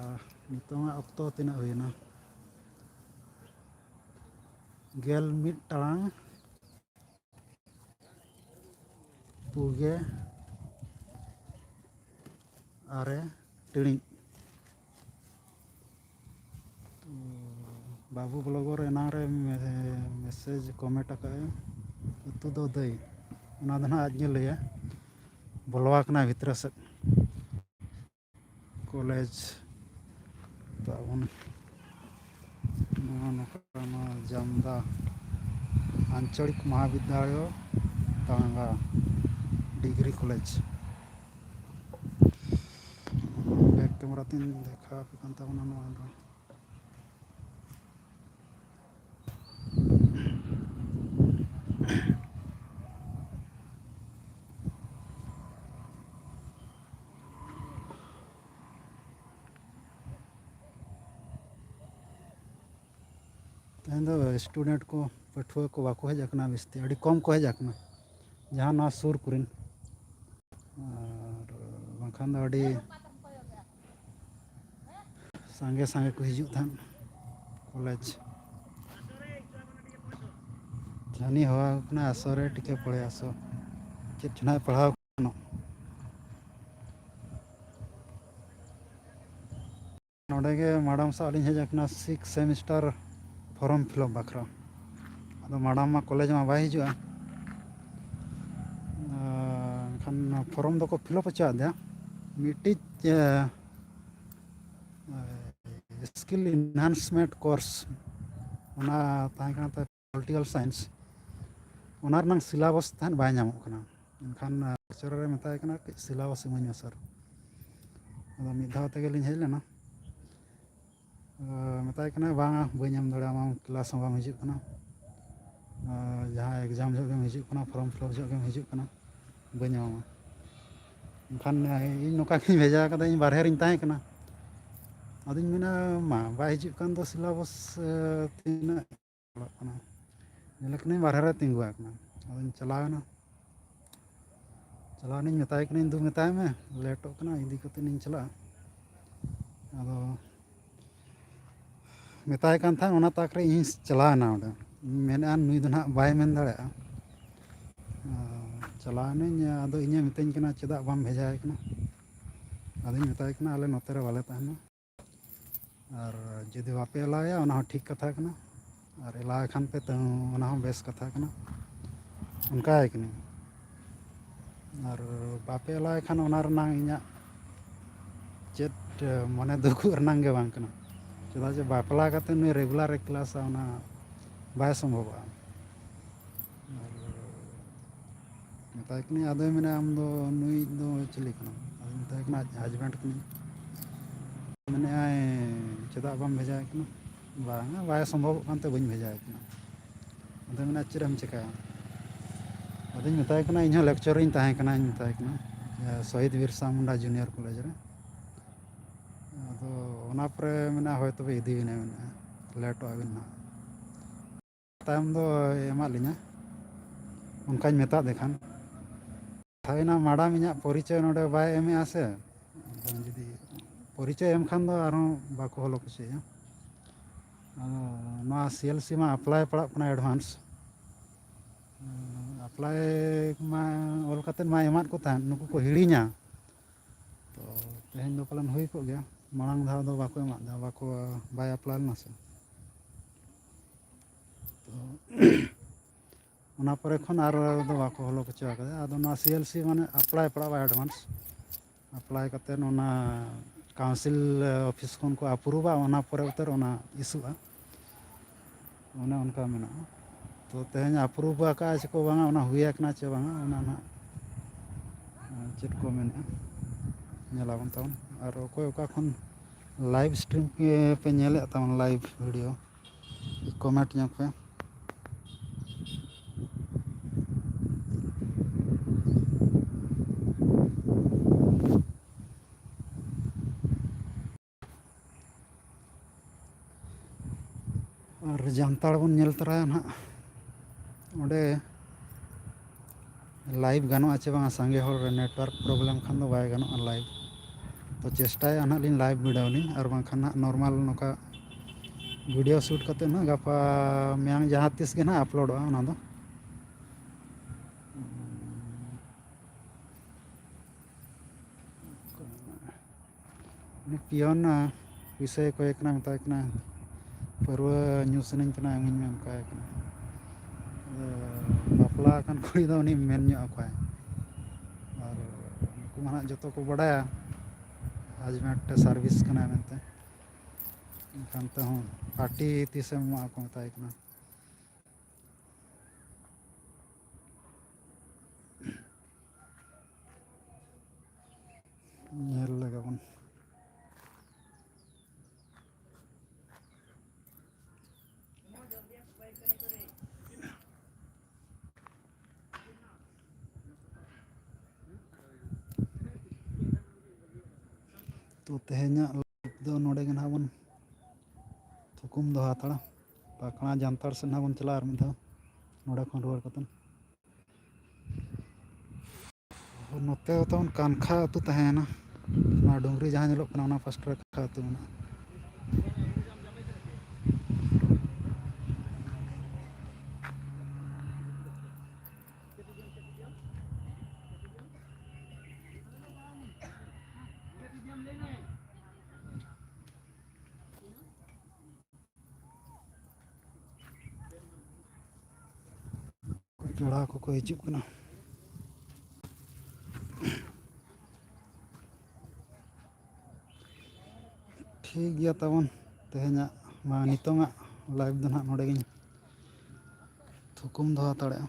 ᱟᱨ ᱱᱤᱛᱚᱝᱟᱜ ᱚᱠᱛᱚ ᱛᱤᱱᱟᱹᱜ ᱦᱩᱭᱮᱱᱟ? ᱜᱮᱞ ᱢᱤᱫ ᱴᱟᱲᱟᱝ ᱯᱩᱜᱮ ᱟᱨᱮ ᱴᱤᱲᱤᱡ᱾ ᱛᱚ, ᱵᱟᱹᱵᱩ blogger ᱮᱱᱟᱝ ᱨᱮ ᱢᱮ-, message comment ᱟᱠᱟᱫᱼᱟᱭ, "ᱩᱛᱩ ᱫᱚ ᱫᱟᱹᱭ", ᱚᱱᱟ ᱫᱚ ᱱᱟᱦᱟᱜ ᱟᱡ ᱜᱮ ᱞᱟᱹᱭᱟ, ᱵᱚᱞᱚ ᱟᱠᱟᱱᱟᱭ ᱵᱷᱤᱛᱨᱤ ᱥᱮᱫ᱾ ᱠᱚᱞᱮᱡᱽ ᱛᱟᱵᱚᱱ ᱱᱚᱣᱟ ᱱᱚᱝᱠᱟ, ᱱᱚᱣᱟ ᱡᱟᱢᱫᱟ ᱟᱧᱪᱚᱲᱤᱠ ᱢᱚᱦᱟᱵᱤᱫᱽᱫᱟᱞᱚᱭ ᱛᱟᱣᱟᱝᱜᱟ ᱰᱤᱜᱽᱨᱤ ᱠᱚᱞᱮᱡᱽ᱾ ᱵᱮᱠ ᱠᱮᱢᱮᱨᱟ ᱛᱤᱧ ᱫᱮᱠᱷᱟᱣ ᱟᱯᱮ ᱠᱟᱱ ᱛᱟᱵᱚᱱᱟ ᱱᱚᱣᱟ ᱫᱚ᱾ ᱛᱮᱦᱮᱧ ᱫᱚ student ᱠᱚ, ᱯᱟᱹᱴᱷᱩᱣᱟᱹ ᱠᱚ ᱵᱟᱠᱚ ᱦᱮᱡ ᱟᱠᱟᱱᱟ ᱵᱮᱥᱛᱮ, ᱟᱹᱰᱤ ᱠᱚᱢ ᱠᱚ ᱦᱮᱡ ᱟᱠᱟᱱᱟ, ᱡᱟᱦᱟᱸ ᱱᱚᱣᱟ ᱥᱩᱨ ᱠᱚᱨᱮᱱ᱾ ᱟᱨ ᱵᱟᱝᱠᱷᱟᱱ ᱫᱚ ᱟᱹᱰᱤ ᱥᱟᱸᱜᱮ ᱥᱟᱸᱜᱮ ᱠᱚ ᱦᱤᱡᱩᱜ ᱛᱟᱦᱮᱸᱫ ᱠᱚᱞᱮᱡᱽ᱾ ᱡᱟᱹᱱᱤ ᱦᱚᱦᱚ ᱟᱠᱚ ᱠᱟᱱᱟ, ᱟᱥᱚ ᱨᱮ ᱴᱤᱠᱟᱹ ᱯᱚᱲᱮ ᱟᱥᱚ, ᱪᱮᱫ ᱪᱚ ᱱᱟᱦᱟᱜ ᱯᱟᱲᱦᱟᱣ ᱠᱟᱱᱟ᱾ ᱱᱚᱰᱮ ᱜᱮ ᱢᱮᱰᱟᱢ ᱥᱟᱶ ᱞᱤᱧ ᱦᱮᱡ ᱟᱠᱟᱱᱟ sixth semester form fill up ᱵᱟᱠᱷᱨᱟ᱾ ᱟᱫᱚ ᱢᱮᱰᱟᱢ ᱢᱟ ᱠᱚᱞᱮᱡᱽ ᱢᱟ ᱵᱟᱭ ᱦᱤᱡᱩᱜᱼᱟ᱾ ᱟᱨ ᱮᱱᱠᱷᱟᱱ ᱯᱷᱚᱨᱚᱢ ᱫᱚᱠᱚ fill up ᱦᱚᱪᱚ ᱟᱫᱮᱭᱟ᱾ ᱢᱤᱫᱴᱤᱡ, ᱮ, skill enhancement course, ᱚᱱᱟ ᱛᱟᱦᱮᱸ ᱠᱟᱱᱟ ᱛᱟᱭ political science, ᱚᱱᱟ ᱨᱮᱱᱟᱝ syllabus ᱛᱟᱦᱮᱸᱫ ᱵᱟᱭ ᱧᱟᱢᱚᱜ ᱠᱟᱱᱟ᱾ ᱮᱱᱠᱷᱟᱱ, ᱟᱨ lecturer ᱮ ᱢᱮᱛᱟᱭ ᱠᱟᱱᱟ, "ᱠᱟᱹᱡ syllabus ᱤᱢᱟᱹᱧ ᱢᱮ sir᱾" ᱟᱫᱚ ᱢᱤᱫ ᱫᱷᱟᱣ ᱛᱮᱜᱮ ᱞᱤᱧ ᱦᱮᱡ ᱞᱮᱱᱟ᱾ ᱟᱨ ᱢᱮᱛᱟᱭ ᱠᱟᱱᱟ, "ᱵᱟᱝᱟ, ᱵᱟᱹᱧ ᱮᱢ ᱫᱟᱲᱮᱭᱟᱢᱟ, class ᱦᱚᱸ ᱵᱟᱢ ᱦᱤᱡᱩᱜ ᱠᱟᱱᱟ᱾ ᱟᱨ ᱡᱟᱦᱟᱸ exam ᱡᱚᱦᱚᱜ ᱜᱮᱢ ᱦᱤᱡᱩᱜ ᱠᱟᱱᱟ, form fill up ᱡᱚᱦᱚᱜ ᱜᱮᱢ ᱦᱤᱡᱩᱜ ᱠᱟᱱᱟ, ᱵᱟᱹᱧ ᱮᱢᱟᱢᱟ᱾" ᱮᱱᱠᱷᱟᱱ ᱤᱧ ᱱᱚᱝᱠᱟ ᱜᱤᱧ ᱵᱷᱮᱡᱟ ᱠᱟᱫᱟ, ᱤᱧ ᱵᱟᱨᱦᱮ ᱨᱤᱧ ᱛᱟᱦᱮᱸ ᱠᱟᱱᱟ᱾ ᱟᱫᱚᱧ ᱢᱮᱱᱟ, "ᱢᱟ, ᱵᱟᱭ ᱦᱤᱡᱩᱜ ᱠᱟᱱ ᱫᱚ, syllabus, ᱮ, ᱛᱤᱱᱟᱹᱜ ᱚᱞᱚᱜ ᱠᱟᱱᱟ?" ᱧᱮᱞᱮ ᱠᱟᱹᱱᱟᱹᱧ ᱵᱟᱨᱦᱮ ᱨᱮ ᱛᱤᱸᱜᱩ ᱟᱠᱟᱱᱟ᱾ ᱟᱫᱚᱧ ᱪᱟᱞᱟᱣᱮᱱᱟ, ᱪᱟᱞᱟᱣ ᱮᱱᱟᱹᱧ, ᱢᱮᱛᱟᱭ ᱠᱟᱹᱱᱟᱹᱧ, "ᱫᱩ, ᱢᱮᱛᱟᱭ ᱢᱮ, ᱞᱮᱴᱚᱜ ᱠᱟᱱᱟ, ᱤᱫᱤ ᱠᱟᱛᱮ ᱤᱧ ᱪᱟᱞᱟᱜᱼᱟ᱾" ᱟᱫᱚ ᱢᱮᱛᱟᱭ ᱠᱟᱱ ᱛᱟᱦᱮᱸᱫ, ᱚᱱᱟ ᱛᱟᱠ ᱨᱮ ᱤᱧ ᱪᱟᱞᱟᱣᱮᱱᱟ ᱚᱸᱰᱮ᱾ ᱤᱧ ᱢᱮᱱᱮᱫᱼᱟ, "ᱱᱩᱭ ᱫᱚ ᱱᱟᱦᱟᱜ ᱵᱟᱭ ᱢᱮᱱ ᱫᱟᱲᱮᱭᱟᱜᱼᱟ᱾" ᱟᱨ ᱪᱟᱞᱟᱣᱮᱱᱟᱹᱧ, ᱟᱫᱚ ᱤᱧᱮ ᱢᱤᱛᱟᱹᱧ ᱠᱟᱱᱟ, "ᱪᱮᱫᱟᱜ ᱵᱟᱢ ᱵᱷᱮᱡᱟᱭᱮ ᱠᱟᱱᱟ?" ᱟᱫᱚᱧ ᱢᱮᱛᱟᱭ ᱠᱟᱱᱟ, "ᱟᱞᱮ ᱱᱚᱛᱮ ᱨᱮ ᱵᱟᱞᱮ ᱛᱟᱦᱮᱱᱟ, ᱟᱨ ᱡᱩᱫᱤ ᱵᱟᱯᱮ ᱮᱞᱟᱣᱮᱭᱟ, ᱚᱱᱟ ᱦᱚᱸ ᱴᱷᱤᱠ ᱠᱟᱛᱷᱟ ᱠᱟᱱᱟ, ᱟᱨ ᱮᱞᱟᱣᱮ ᱠᱷᱟᱱ ᱯᱮ, ᱛᱟᱹᱣ ᱚᱱᱟ ᱦᱚᱸ ᱵᱮᱥ ᱠᱟᱛᱷᱟ ᱠᱟᱱᱟ", ᱚᱱᱠᱟᱭ ᱠᱟᱹᱱᱟᱹᱧ᱾ ᱟᱨ ᱵᱟᱯᱮ ᱮᱞᱟᱣᱮ ᱠᱷᱟᱱ, ᱚᱱᱟ ᱨᱮᱱᱟᱝ ᱤᱧᱟᱹᱜ ᱪᱮᱫ, ᱮ, ᱢᱚᱱᱮ ᱫᱩᱠᱷᱚᱜ ᱨᱮᱱᱟᱝ ᱜᱮ ᱵᱟᱝ ᱠᱟᱱᱟ᱾ ᱪᱮᱫᱟᱜ ᱡᱮ ᱵᱟᱯᱞᱟ ᱠᱟᱛᱮ ᱱᱩᱭ regular ᱮ ᱠᱞᱟᱥᱟ, ᱚᱱᱟ ᱵᱟᱭ ᱥᱚᱢᱵᱷᱚᱵᱚᱜᱼᱟ᱾ ᱢᱮᱛᱟᱭ ᱠᱟᱹᱱᱟᱹᱧ, ᱟᱫᱚᱭ ᱢᱮᱱᱟ, "ᱟᱢ ᱫᱚ ᱱᱩᱭ ᱫᱚ ᱪᱤᱞᱤ ᱠᱟᱱᱟᱢ?" ᱟᱫᱚᱧ ᱢᱮᱛᱟᱭ ᱠᱟᱱᱟ, "ᱟᱡ ᱦᱟᱡᱵᱮᱱᱰ ᱠᱟᱹᱱᱟᱹᱧ᱾" ᱢᱮᱱᱮᱫᱼᱟᱭ, "ᱪᱮᱫᱟᱜ ᱵᱟᱢ ᱵᱷᱮᱡᱟᱭ ᱠᱟᱱᱟ?" "ᱵᱟᱝᱟ, ᱵᱟᱭ ᱥᱚᱢᱵᱷᱚᱵᱚᱜ ᱠᱟᱱᱛᱮ ᱵᱟᱹᱧ ᱵᱷᱮᱡᱟᱭ ᱠᱟᱱᱟ᱾" ᱟᱫᱚᱭ ᱢᱮᱱᱟ, "ᱪᱮᱫ ᱮᱢ ᱪᱮᱠᱟᱭᱟ?" ᱟᱫᱚᱧ ᱢᱮᱛᱟᱭ ᱠᱟᱱᱟ, "ᱤᱧᱦᱚᱸ ᱞᱮᱠᱪᱟᱨ ᱨᱤᱧ ᱛᱟᱦᱮᱸ ᱠᱟᱱᱟ", ᱤᱧ ᱢᱮᱛᱟᱭ ᱠᱟᱱᱟ, ᱥᱚᱦᱤᱫ ᱵᱤᱨᱥᱟ ᱢᱩᱱᱰᱟ ᱡᱩᱱᱤᱭᱟᱨ ᱠᱚᱞᱮᱡᱽ ᱨᱮ᱾ ᱟᱫᱚ ᱚᱱᱟ ᱯᱚᱨᱮ ᱢᱮᱱᱟ, "ᱦᱳᱭ ᱛᱚᱵᱮ ᱤᱫᱤᱭᱮᱱᱟᱭ", ᱢᱮᱱᱟ, "ᱞᱮᱴᱚᱜ ᱟᱵᱤᱱ ᱱᱟᱦᱟᱜ᱾" ᱛᱟᱭᱚᱢ ᱫᱚ ᱮᱢᱟᱫ ᱞᱤᱧᱟ, ᱚᱱᱠᱟᱧ ᱢᱮᱛᱟᱫ ᱫᱮ ᱠᱷᱟᱱ᱾ ᱦᱩᱭᱱᱟ ᱢᱟᱰᱟᱢ ᱤᱧᱟᱹᱜ ᱯᱚᱨᱤᱪᱚᱭ ᱱᱚᱰᱮ ᱵᱟᱭ ᱮᱢᱮᱜᱼᱟ ᱥᱮ, ᱡᱩᱫᱤ ᱯᱚᱨᱤᱪᱚᱭ ᱮᱢ ᱠᱷᱟᱱ ᱫᱚ ᱟᱨᱦᱚᱸ ᱵᱟᱠᱚ ᱦᱚᱞᱚ ᱠᱩᱥᱤᱭᱟᱜᱼᱟ᱾ ᱟᱫᱚ ᱱᱚᱣᱟ ᱥᱤ ᱮᱞ ᱥᱤ ᱢᱟ ᱮᱯᱞᱟᱭ ᱯᱟᱲᱟᱜ ᱠᱟᱱᱟ ᱮᱰᱵᱷᱟᱱᱥ᱾ ᱮᱯᱞᱟᱭ ᱢᱟ ᱚᱞ ᱠᱟᱛᱮᱫ ᱢᱟ ᱮᱢᱟᱫ ᱠᱚ ᱛᱟᱦᱮᱸᱫ, ᱱᱩᱠᱩ ᱠᱚ ᱦᱤᱲᱤᱧᱟ᱾ ᱛᱚ ᱛᱮᱦᱮᱧ ᱫᱚ ᱯᱟᱞᱮᱱ ᱦᱩᱭ ᱠᱚᱜ ᱜᱮᱭᱟ, ᱢᱟᱲᱟᱝ ᱫᱷᱟᱣ ᱫᱚ ᱵᱟᱠᱚ ᱮᱢᱟᱫ ᱞᱮᱭᱟ, ᱵᱟᱠᱚ, ᱵᱟᱭ ᱮᱯᱞᱟᱭ ᱞᱮᱱᱟ ᱥᱮ᱾ ᱛᱚ ᱚᱱᱟ ᱯᱚᱨᱮ ᱠᱷᱚᱱ ᱟᱨ ᱫᱚ ᱵᱟᱠᱚ ᱦᱚᱞᱚ ᱦᱚᱪᱚ ᱟᱠᱟᱫᱟ᱾ ᱟᱫᱚ ᱱᱚᱣᱟ ᱥᱤ ᱮᱞ ᱥᱤ ᱢᱟᱱᱮ ᱮᱯᱞᱟᱭ ᱯᱟᱲᱟᱜᱼᱟ ᱮᱰᱵᱷᱟᱱᱥ, ᱮᱯᱞᱟᱭ ᱠᱟᱛᱮᱫ ᱚᱱᱟ ᱠᱟᱣᱩᱱᱥᱤᱞ ᱚᱯᱷᱤᱥ ᱠᱷᱚᱱ ᱠᱚ ᱟᱯᱨᱩᱵᱟ, ᱚᱱᱟ ᱯᱚᱨᱮ ᱩᱛᱟᱹᱨ ᱚᱱᱟ ᱤᱥᱩᱜᱼᱟ᱾ ᱚᱱᱮ ᱚᱱᱠᱟ ᱢᱮᱱᱟᱜᱼᱟ᱾ ᱛᱚ ᱛᱮᱦᱮᱧ ᱟᱯᱨᱩᱵᱷ ᱟᱠᱟᱫᱼᱟ ᱪᱮ ᱠᱚ ᱵᱟᱝᱟ, ᱚᱱᱟ ᱦᱩᱭ ᱟᱠᱟᱱᱟ ᱪᱮ ᱵᱟᱝᱟ, ᱚᱱᱟ ᱱᱟᱦᱟᱜ ᱪᱮᱫ ᱠᱚ ᱢᱮᱱᱮᱫᱼᱟ, ᱧᱮᱞᱟᱵᱚᱱ ᱛᱟᱵᱚᱱ᱾ ᱟᱨ ᱚᱠᱚᱭ ᱚᱠᱟ ᱠᱷᱚᱱ ᱞᱟᱭᱤᱵᱷ ᱥᱴᱨᱤᱢ ᱯᱮ ᱧᱮᱞᱮᱫ ᱛᱟᱵᱚᱱ, ᱞᱟᱭᱤᱵᱷ ᱵᱷᱤᱰᱤᱭᱳ, ᱠᱚᱢᱮᱱᱴ ᱧᱚᱜ ᱯᱮ᱾ ᱟᱨ ᱡᱟᱱᱛᱟᱲ ᱵᱚᱱ ᱧᱮᱞ ᱛᱚᱨᱟᱭᱟ ᱱᱟᱦᱟᱜ, ᱚᱸᱰᱮ ᱞᱟᱭᱤᱵᱷ ᱜᱟᱱᱚᱜᱼᱟ ᱪᱮ ᱵᱟᱝᱟ᱾ ᱥᱟᱸᱜᱮ ᱦᱚᱲ ᱨᱮ ᱱᱮᱴᱣᱟᱨᱠ ᱯᱨᱚᱵᱞᱮᱢ ᱠᱷᱟᱱ ᱫᱚ ᱵᱟᱭ ᱜᱟᱱᱚᱜᱼᱟ ᱞᱟᱭᱤᱵᱷ᱾ ᱛᱚ ᱪᱮᱥᱴᱟᱭᱟ ᱱᱟᱦᱟᱜ ᱞᱤᱧ ᱞᱟᱭᱤᱵᱷ ᱵᱷᱤᱰᱤᱭᱳ ᱞᱤᱧ, ᱟᱨ ᱵᱟᱝᱠᱷᱟᱱ ᱱᱟᱦᱟᱜ ᱱᱚᱨᱢᱟᱞ ᱱᱚᱝᱠᱟ ᱵᱷᱤᱰᱤᱭᱳ ᱥᱩᱴ ᱠᱟᱛᱮᱫ ᱱᱟᱦᱟᱜ ᱜᱟᱯᱟ ᱢᱮᱭᱟᱝ ᱡᱟᱦᱟᱸ ᱛᱤᱥ ᱜᱮ ᱱᱟᱦᱟᱜ ᱟᱯᱞᱳᱰᱚᱜᱼᱟ ᱚᱱᱟ ᱫᱚ᱾ ᱩᱱᱤ ᱯᱤᱭᱚᱱ ᱯᱩᱭᱥᱟᱹᱭ ᱠᱚᱭᱮ ᱠᱟᱱᱟ, ᱢᱮᱛᱟᱭ ᱠᱟᱱᱟ, "ᱯᱟᱹᱨᱣᱟᱹ ᱧᱩ ᱥᱟᱱᱟᱧ ᱠᱟᱱᱟ, ᱤᱢᱟᱹᱧ ᱢᱮ", ᱚᱱᱠᱟᱭ ᱠᱟᱱᱟ᱾ ᱟᱫᱚ ᱵᱟᱯᱞᱟ ᱟᱠᱟᱱ ᱠᱩᱲᱤ ᱫᱚ ᱩᱱᱤ ᱢᱮᱱ ᱧᱚᱜ ᱟᱠᱚᱣᱟᱭ᱾ ᱟᱨ ᱩᱱᱠᱩ ᱢᱟ ᱱᱟᱦᱟᱜ ᱡᱚᱛᱚ ᱠᱚ ᱵᱟᱰᱟᱭᱟ, ᱦᱟᱡᱽᱵᱮᱱᱰ ᱛᱮ ᱥᱟᱨᱵᱷᱤᱥ ᱠᱟᱱᱟᱭ ᱢᱮᱱᱛᱮ᱾ ᱮᱱᱠᱷᱟᱱ ᱛᱮᱦᱚᱸ ᱯᱟᱨᱴᱤ ᱛᱤᱥᱮᱢ ᱮᱢᱚᱜᱼᱟ ᱠᱚ ᱢᱮᱛᱟᱭ ᱠᱟᱱᱟ᱾ ᱛᱚ ᱛᱮᱦᱮᱧᱟᱜ live ᱫᱚ ᱱᱚᱰᱮ ᱜᱮ ᱱᱟᱦᱟᱜ ᱵᱚᱱ ᱛᱷᱩᱠᱩᱢ ᱫᱚᱦᱚ ᱦᱟᱛᱟᱲᱟ᱾ ᱯᱟᱠᱷᱱᱟ ᱡᱟᱱᱛᱟᱲ ᱥᱮᱫ ᱱᱟᱦᱟᱜ ᱵᱚᱱ ᱪᱟᱞᱟᱜᱼᱟ ᱟᱨ ᱢᱤᱫ ᱫᱷᱟᱣ ᱱᱚᱰᱮ ᱠᱷᱚᱱ ᱨᱩᱣᱟᱹᱲ ᱠᱟᱛᱮ᱾ ᱱᱚᱛᱮ ᱫᱚ ᱛᱟᱵᱚᱱ ᱠᱟᱱᱠᱷᱟ ᱟᱹᱛᱩ ᱛᱟᱦᱮᱸᱭᱮᱱᱟ᱾ ᱚᱱᱟ ᱰᱩᱝᱨᱤ ᱡᱟᱦᱟᱸ ᱧᱮᱞᱚᱜ ᱠᱟᱱᱟ, ᱚᱱᱟ ᱯᱟᱥᱴᱟ ᱨᱮ ᱠᱟᱱᱠᱷᱟ ᱟᱹᱛᱩ ᱢᱮᱱᱟᱜᱼᱟ᱾ ᱯᱮᱲᱟ ᱠᱚᱠᱚ ᱦᱤᱡᱩᱜ ᱠᱟᱱᱟ᱾ ᱴᱷᱤᱠ ᱜᱮᱭᱟ ᱛᱟᱵᱚᱱ, ᱛᱮᱦᱮᱧᱟᱜ ᱢᱟ, ᱱᱤᱛᱚᱝᱟᱜ live ᱫᱚ ᱱᱟᱦᱟᱜ ᱱᱚᱰᱮ ᱜᱤᱧ ᱛᱷᱩᱠᱩᱢ ᱫᱚᱦᱚ ᱦᱟᱛᱟᱲᱮᱜᱼᱟ᱾